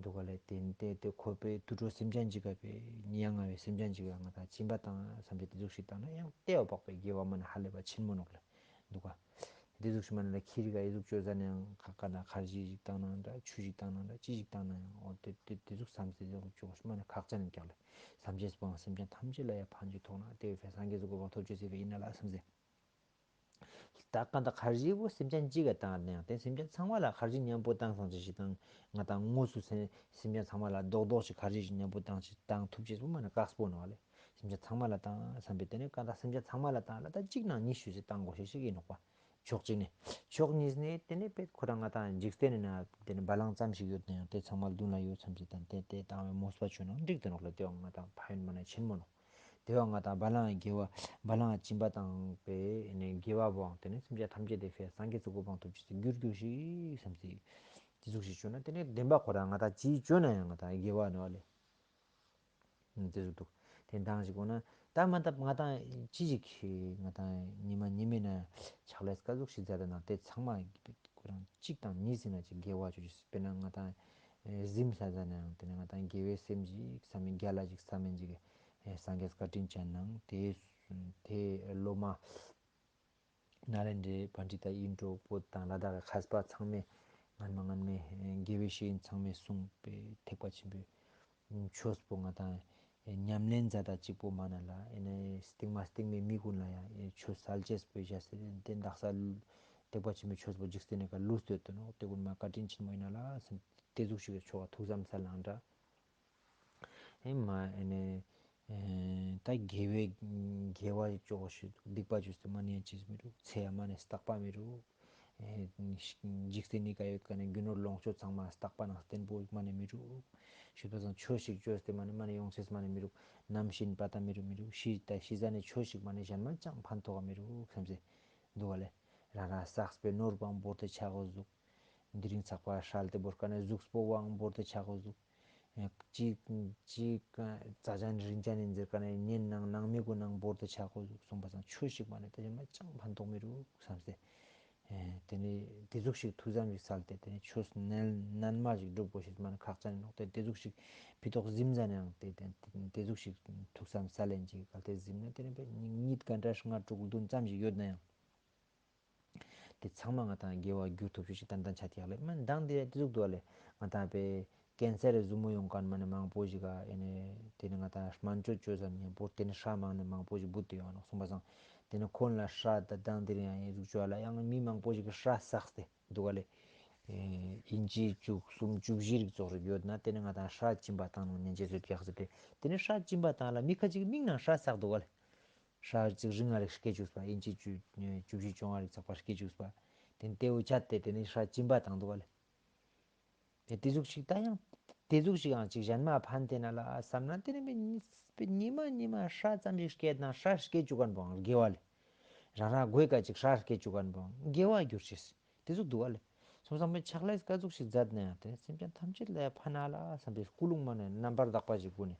འདུག་ག་ལས་དེ་འདྲ་དེ་ཁོ་པའི་དུད་འགྲོ་སེམས་ཅན་ཅིག་ག་པའི་ཡ་ང་བའི་སེམས་ཅན་ཅིག་ག་ང་དང་སྦྱིན་པ་བཏང་བསམ་པའི་དེ་ཟུག་ཞིག་བཏང་ན་ཡང་ལྟེ་བ་འཕགས་པའི་དགེ་བ་མ་ནི་ཧ་ལས་པ་ཆེན་མོ་ནོག་ལ་འདུག་ག་དེ་ཟུག་ཞིག་མ་ནི་ལ་ཁྱི་རིགས་ག་ཨི་ཟུག་བཅོ་ཟ་ནས་ཡང་ཁ་ཁ་ན་ཁར་ཇི་ཞིག་བཏང་ན་འདྲ་ཆུ་ཞིག་བཏང་ན་འདྲ་ཅི་ཞིག་བཏང་ན་ཡང་འོ་དེ་དེ་དེ་ཟུག་བསམ་སེ་ཟུག་བཅོ་ཞིག་མ་ནི་ཁག་ཅན་ཀྱག་ལ་བསམ་བྱེད་སྤང་སེམས་ཅན་ཐམས་ཅད་ལ་ཡ་ཕན་ཅིག་ཐོགས་ན་དེ་བས་སངས་རྒྱས་སུ་གོ་བ་ཐོབ་ཅེས་ཟེར་བའི་ཡིན་ན་ལ་བསམ་སེ། ད་ག་ད་ཁར་ཇི་བོ་སེམས་ཅན་གཅིག་ག་བཏང་ནས་ཡང་དེ་སེམས་ཅན་ཚང་མ་ལ་ཁར་ཇི་མཉམ་པོ་བཏང་སང་ཅི་ཞིག་བཏང་ང་དང་དངོས་སུ་སེམས་སེམས་ཅན་ཚང་མ་ལ་རྡོག་རྡོག་ཞིག་ཁར་ཇི་ཞིག་མཉམ་པོ་བཏང་ཞིག་བཏང་ཐུབ་ཅེས་པོ་མ་ནི་དཀགས་པོ་ནོག་ལེ། སེམས་ཅན་ཚང་མ་ལ་བཏང་བསམ་པའི་དེ་ནས་ག་ད་སེམས་ཅན་ཚང་མ་ལ་བཏང་ལ་ད་གཅིག་ནང་གཉིས་ཞུས་སེ་བཏང་དགོས་ཤེས་ཤིག་ཡིན་ནོག་པ། ཕྱོགས་གཅིག་ནས་ཕྱོགས་གཉིས་ནས་དེ་ནས་པས་ཁོ་རང་ང་དང་འཇིག་རྟེན་ནི་ན་དེ་ནས་བ་ལང་ཙམ་ཞིག་ཡོད་ན་ཡང་དེ་ཚང་མ་མདུན་ལ་ཡོད་ཙམ་ཞིག་དང་དེ་དེ་བཏང་བའི་མོས་པ་བྱུང་ན་འགྲིག་དེ་ནོག་ལེ། དེ་ཡང་ང་དང་ཕན་ཡོན་མ་ནི་ཆེན་མོ་ནོག་དེ་བ་ང་དང་བ་ལང་དགེ་བ་བ་ལང་སྦྱིན་པ་དང་པའི་ནས་དགེ་བ་བོའང་དེ་ནས་སེམས་ཅན་ཐམས་ཅད་དེ་ཕའི་སངས་རྒྱས་ཀྱི་གོ་འཕང་ཐོབ་ཅེས་སུ་འགྱུར་འགྱུར་ཞིག་བསམ་སྟེ། དེ་ཟུག་ཞིག་བྱུང་ན་དེ་ནས་བདེན་པ་ཁོ་རང་ང་དང་ཅིའི་བཅོས་ན་ཡང་ང་དང་དགེ་བ་ནོ་ལེ། དེ་ཟུག་འདུག་དེ་འདང་ཞིག་གོ་ན་ད་མ་ད་ང་དང་ཅི་ཞིག་ང་དང་ཉི་མ་ཉི་མའི་ན་ཕྱག་ལས་ཀ་ཟུག་ཞིག་མཛད་དེ་ན་དེ་ཚང་མ་ཁོ་རང་གཅིག་དང་གཉིས་ཟིན་ན་ཅིག་དགེ་བ་བཅོས་ཅིག་དཔེར་ན་ང་དང་གཟིམ་ས་ཟ་ན་ཡང་དེ་ནས་ང་དང་དགེ་བའི་སེམས་ཅིག་བསམ་མི་རྒྱ་ལ་ཅིག་བསམ་མི་ཅིག་ཨེ་སངས་རྒྱས་བཀའ་དྲིན་ཅན་ནང་དེ་དེ་སློབ་མ་ནཱ་ལེནྡྲའི་པཎྜི་ཏ་ཨིན་འགྲོ་བོད་དང་ལ་དྭགས་ཀྱི་མཁས་པ་ཚང་མས་སྔན་མ་སྔན་མའི་དགེ་བའི་བཤེས་གཉེན་ཚང་མས་གསུངས་པའི་ཐེག་པ་ཆེན་པོའི་ཆོས་པོ་ང་དང་ཉམས་ལེན་མཛད་ད་གཅིག་པོ་མ་ན་ལ་ཨེ་ནས་སྟིང་མ་སྟིང་མའི་མི་ཀུན་ལ་ཡང་ཆོས་སལ་ཅེས་པོ་བྱ་ཟེར་དེ་འདག་ས་ཐེག་པ་ཆེན་པོའི་ཆོས་པོ་འཇིག་རྟེན་ནས་ཀ་ལུས་སྟོད་དུ་ནོ་དེ་ཀུན་མ་བཀའ་དྲིན་ཆེན་མོ་ཡིན་ན་ལ་སེམས་དེ་ཟུག་ཞིག་གི་ཆོ་ག་ཐུགས་བསམ་སལ་ནང་འདྲ། ཨེ་མ་ཨེ་ནས་ཨེ་ད་དགེ་བའི་དགེ་བ་ཅོག་ཞིག་སྡིག་པ་ཅོག་སྟེ་མ་ནས་ཅིས་མི་རུ་ཚེ་ཡ་མ་ནས་རྟག་པ་མི་རུ། ཨེ་འཇིག་རྟེན་ནི་ཀ་ཡོད་ཀ་ནས་རྒྱུ་ནོར་ལོངས་སྤྱོད་ཚང་མ་རྟག་པ་ནང་བརྟན་པོ་མ་ནས་མི་རུ། ཞུ་ད་སང་ཆོས་ཤིག་ཅོས་ཏེ་མ་ནས་མ་ནས་ཡོང་ཚེས་མ་ནས་མི་རུ། ནམ་ཤིན་པ་ད་མི་རུ་མི་རུ་ཤི་ད་ཤི་ཟ་ནས་ཆོས་ཤིག་མ་ནས་གཞན་མ་ཅང་ཕན་ཐོགས་མི་རུ་བསམ་སེ་འདུག་བ་ལས། རང་རང་བསགས་པའི་ནོར་བང་བོར་ཏེ་ཆ་གོ་ཟུག་དེ་རིང་ཚགས་པ་ཧྲལ་ཏེ་བོར་ཀ་ནས་གཟུགས་པོ་དབང་བོར་ཏེ་ཆགས་གོ་ཟུག་ཅིག་ཅིག་རྩ་ཅན་རིན་ཅན་ནས་འཛེར་ཀ་ནས་ཉིན་ནང་ནང་མི་གུ་ནང་བོར་ཏེ་ཆགས་གོ་ཟུག་གསུངས་པ་སང་ཆོས་ཤིག་མ་ནས་ད་ཅང་མ་ཅང་ཕན་ཐོགས་མི་རུག་བསམ་སྟེ། དེ་ནས་དེ་ཟུག་ཞིག་ཐུགས་བསམ་ཞིག་སལ་ཏེ་དེ་ནས་ཆོས་རྣལ་རྣལ་མ་ཞིག་སྒྲུབ་དགོས་ཞེས་མ་ནས་ཁག་ཅན་ནོག་དེ་དེ་ཟུག་ཞིག་ཕི་ཏོག་གཟིམ་ཟ་ནའང་དེ་དེ་དེ་ཟུག་ཞིག་ཐུགས་བསམ་སལ་ལེན་ཅིག་གལ་ཏེ་གཟིམ་ན་དེ་ནས་པའི་གཉིད་ག་འདྲ་ལྔ་དྲུག་བདུན་ཙམ་ཞིག་ཡོད་ནའང་། དེ་ཚང་མ་ང་དང་དགེ་བ་འགྱུར་ཐུབ་ཤུ་ཞིག་ཏན་ཏན་ཆ་ཐིག་ལེ་མ་འདང་དེ་དེ་ཟུག་ཏུ་བ་ལེ་ང་དང་པའི་ཀན་སར་རེ་ཟུ་མོ་ཡོང་མཁན་མ་ནས་མང་པོ་ཞིག་ག་ཨེ་ནས་དེ་ནས་ང་དང་སྨན་བཅོས་བཅོས་ཟ་མཁན་པོ་དེ་ནས་ཧྲ་མང་ནས་མང་པོ་ཞིག་བུད་དེ་ཡོང་ནོག་གསུངས་པ་སང་དེ་ནས་ཁོང་ལ་ཧྲ་ད་འདང་དེ་རིང་ཡང་ཨེ་ཟུག་བཅོས་ལ་ཡང་མི་མང་པོ་ཞིག་གི་ཧྲ་བསགས་ཏེ་འདུག་ག་ལེ། ཨིན་ཅི་བཅུ་གསུམ་བཅུ་བཞི་རིགས་ཙོགས་རིགས་ཡོད་ན་དེ་ནས་ང་དང་ཧྲ་གཅིན་པ་བཏང་ནོ་ཉན་ཅེས་སུ་རྒྱག་ཟེར་ཏེ་དེ་ནས་ཧྲ་གཅིན་པ་བཏང་ལ་མི་ཁ་ཅིག་མིག་ནང་ཧྲ་བསགས་འདུག་ག་ལེ། ཧྲ་ཅིག་རིང་ང་རིགས་སྐད་བཅུག་པ་ཨིན་ཅི་བཅུ་བཅུ་བཞི་བཅོ་ལྔ་རིགས་ཚགས་པ་སྐད་བཅུག་པ། དེ་ནས་དེའུ་ཆད་དེ་དེ་ནས་ཧྲ་གཅིན་པ་བཏང་འདུག་ག་ལེ། དེ་དེ་ཟུག་ཞིག་ད་ཡང་། དེ་ཟུག་ཞིག་ཡང་ཅིག་གཞན་མ་ཕན་དེ་ན་ལ་བསམ་ན་དེ་ནས་པའི་ཉི་པའི་ཉི་མ་ཉི་མ་ཧྲ་ཙམ་ཞིག་སྐད་དང་ཧྲ་སྐད་བཅུག་མཁན་པོའང་དགེ་བ་ལེ། རང་རང་དགོས་ཀ་ཅིག་ཧྲ་སྐད་བཅུག་མཁན་པོའང་དགེ་བ་འགྱུར་ཤེས། དེ་ཟུག་འདུག་ག་ལེ། སོང་ཙང་པའི་ཕྱག་ལས་ཀ་ཟུག་ཞིག་མཛད་ན་ཡང་དེ་སེམས་ཅན་ཐམས་ཅད་ལ་ཡང་ཕན་ན་ལ་བསམ་པའི་ཀུན་སློང་མ་ནས་རྣམ་པར་དག་པ་ཞིག་དགོས་ནས།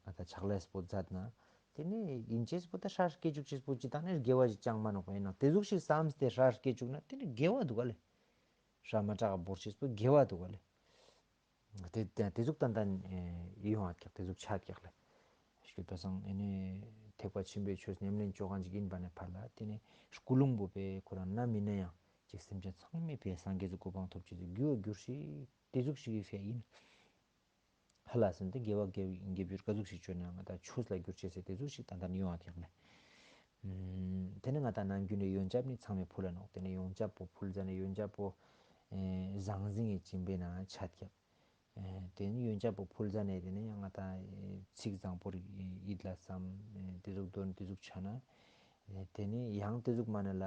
ང་ད་ཕྱག་ལས་པོ་མཛད་ན། དེ་ནས་ཡིན་ཅེས་པོ་ད་ཧྲ་སྐད་བཅུག་ཅེས་པོ་ཅི་ད་ནས་དགེ་བ་ཞིག་ཅང་མ་ནོག་པ་ཡིན་ན་དེ་ཟུག་ཞིག་བསམས་ཏེ་ཧྲ་སྐད་བཅུག་ན་དེ་ནི་དགེ་བ་འདུག་ག་ལེ། ཧྲ་མ་དྲག་བོར་ཅེས་པོ་དགེ་བ་འདུག་ག་ལེ། དེ་དེ་དེ་ཟུག་ཏན་ཏན་ཡོང་བ་ཀྱག་དེ་ཟུག་ཆ་ཀྱག་ལེ། ཞུ་ད་སང་ཨེ་ནས་ཐེག་པ་ཆེན་པོའི་ཆོས་ཉམས་ལེན་བཅོ་གང་ཅིག་ཡིན་པ་ནས་ཕར་ལ་དེ་ནས་ཀུན་སློང་པོ་པའི་ཁོ་རང་ན་མིན་ན་ཡང་ཅིག་སེམས་ཅན་ཚང་མས་པའི་སངས་རྒྱས་ཀྱི་གོ་འཕང་ཐོབ་ཅེས་ཀྱི་རྒྱུ་བ་འགྱུར་ཞིག་དེ་ཟུག་ཞིག་གི་ཕའི་ཡིན། ཧ་ལ་སེམས་དེ་དགེ་བ་དགེ་བའི་དགེ་བའི་ཀ་ཟུག་ཞིག་བཅོས་ན་ང་ད་ཆོས་ལ་འགྱུར་ཅེས་ཟེར་དེ་ཟུག་ཞིག་ཏན་ཏན་ཡོང་བ་ཀྱག་ལེ། དེ་ནས་ང་ད་ནམ་རྒྱུན་ནས་ཡོན་ཆབ་ནི་ཚང་མས་ཕུལ་ལ་ནོག་དེ་ནས་ཡོན་ཆབ་པོ་ཕུལ་ཟ་ནས་ཡོན་ཆབ་པོ་ཟང་ཟིང་གི་སྦྱིན་པའི་ནང་ཆ་ཀྱག་དེ་ནས་ཡོན་ཆབ་པོ་ཕུལ་ཟ་ནས་དེ་ནས་ཡང་ང་ད་ཚིག་བཟང་པོ་རིགས་ཡིད་ལ་བསམ་དེ་ཟུག་དོན་དེ་ཟུག་ཆ་ན། དེ་ནས་ཡང་དེ་ཟུག་མ་ནས་ལ།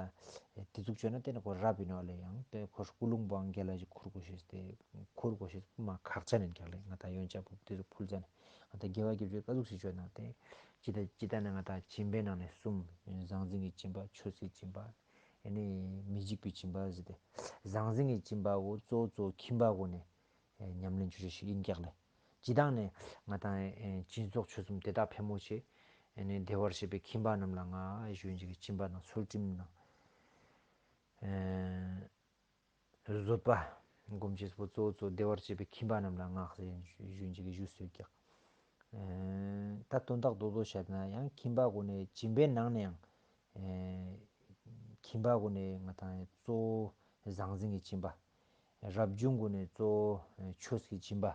དེ་ཟུག་བྱས་ན་དེ་ནས་ཁོ་རབ་ཡིན་ནོ་ལེ་ཡང་དེ་ཁོ་ཀུན་སློང་པོའང་རྒྱལ་ལ་ཞིག་ཁུར་དགོས་ཤེས་ཏེ། ཁུར་དགོས་ཤེས་མ་ཁག་ཅན་ཡིན་ཀྱག་ལེ་ང་ད་ཡོན་ཆབ་པོ་དེ་ཟུག་ཕུལ་ཙ་ནས་ང་ད་དགེ་བ་དགེ་བཅུ་ཀ་ཟུག་ཞིག་བྱས་ན་དེ། ཅི་ད་ཅི་ད་ནས་ང་ད་སྦྱིན་པའི་ནང་ནས་གསུམ། ཟང་ཟིང་གི་སྦྱིན་པ་ཆོས་ཀྱི་སྦྱིན་པ། ཨེ་ནས་མི་འཇིགས་པའི་སྦྱིན་པ་ཟེར་ཏེ། ཟང་ཟིང་གི་སྦྱིན་པ་བོ་གཙོ་བོ་གཙོ་ཁྱིམ་པ་གོ་ནས། ཉམས་ལེན་བཅོ་ཅེས་ཤིག་ཡིན་ཀྱག་ལེ། སྤྱི་བཏང་ནས་ང་དང་སྦྱིན་སོགས་ཆོས་གསུམ་དེ་དག་ཕལ་མོ་ཆེ། བདེ་བར་གཤེགས་པའི་ཁྱིམ་པ་རྣམས་ལ་བསྔགས་ཞུ་ཡིན་ཅིག་གི་སྦྱིན་པ་དང་ཚུལ་ཁྲིམས་དང་། བཟོད་པ། སྒོམ་ཅེས་པོ་གཙོ་བོ་གཙོ་བདེ་བར་གཤེགས་པའི་ཁྱིམ་པ་རྣམས་ལ་བསྔགས་ཞུ་ཡིན་ཅིག་གི་ཞུ་སྲོལ་ཀྱག་ད་དོན་དག་རྡོག་རྡོག་བཤད་ན་ཡང་ཁྱིམ་པ་གོ་ནས་སྦྱིན་པའི་ནང་ནས་ཡང་། ཁྱིམ་པ་གོ་ནས་ང་དང་གཙོ་བོ་ཟང་ཟིང་གི་སྦྱིན་པ། རབ་བྱུང་གོ་ནས་གཙོ་བོ་ཆོས་ཀྱི་སྦྱིན་པ།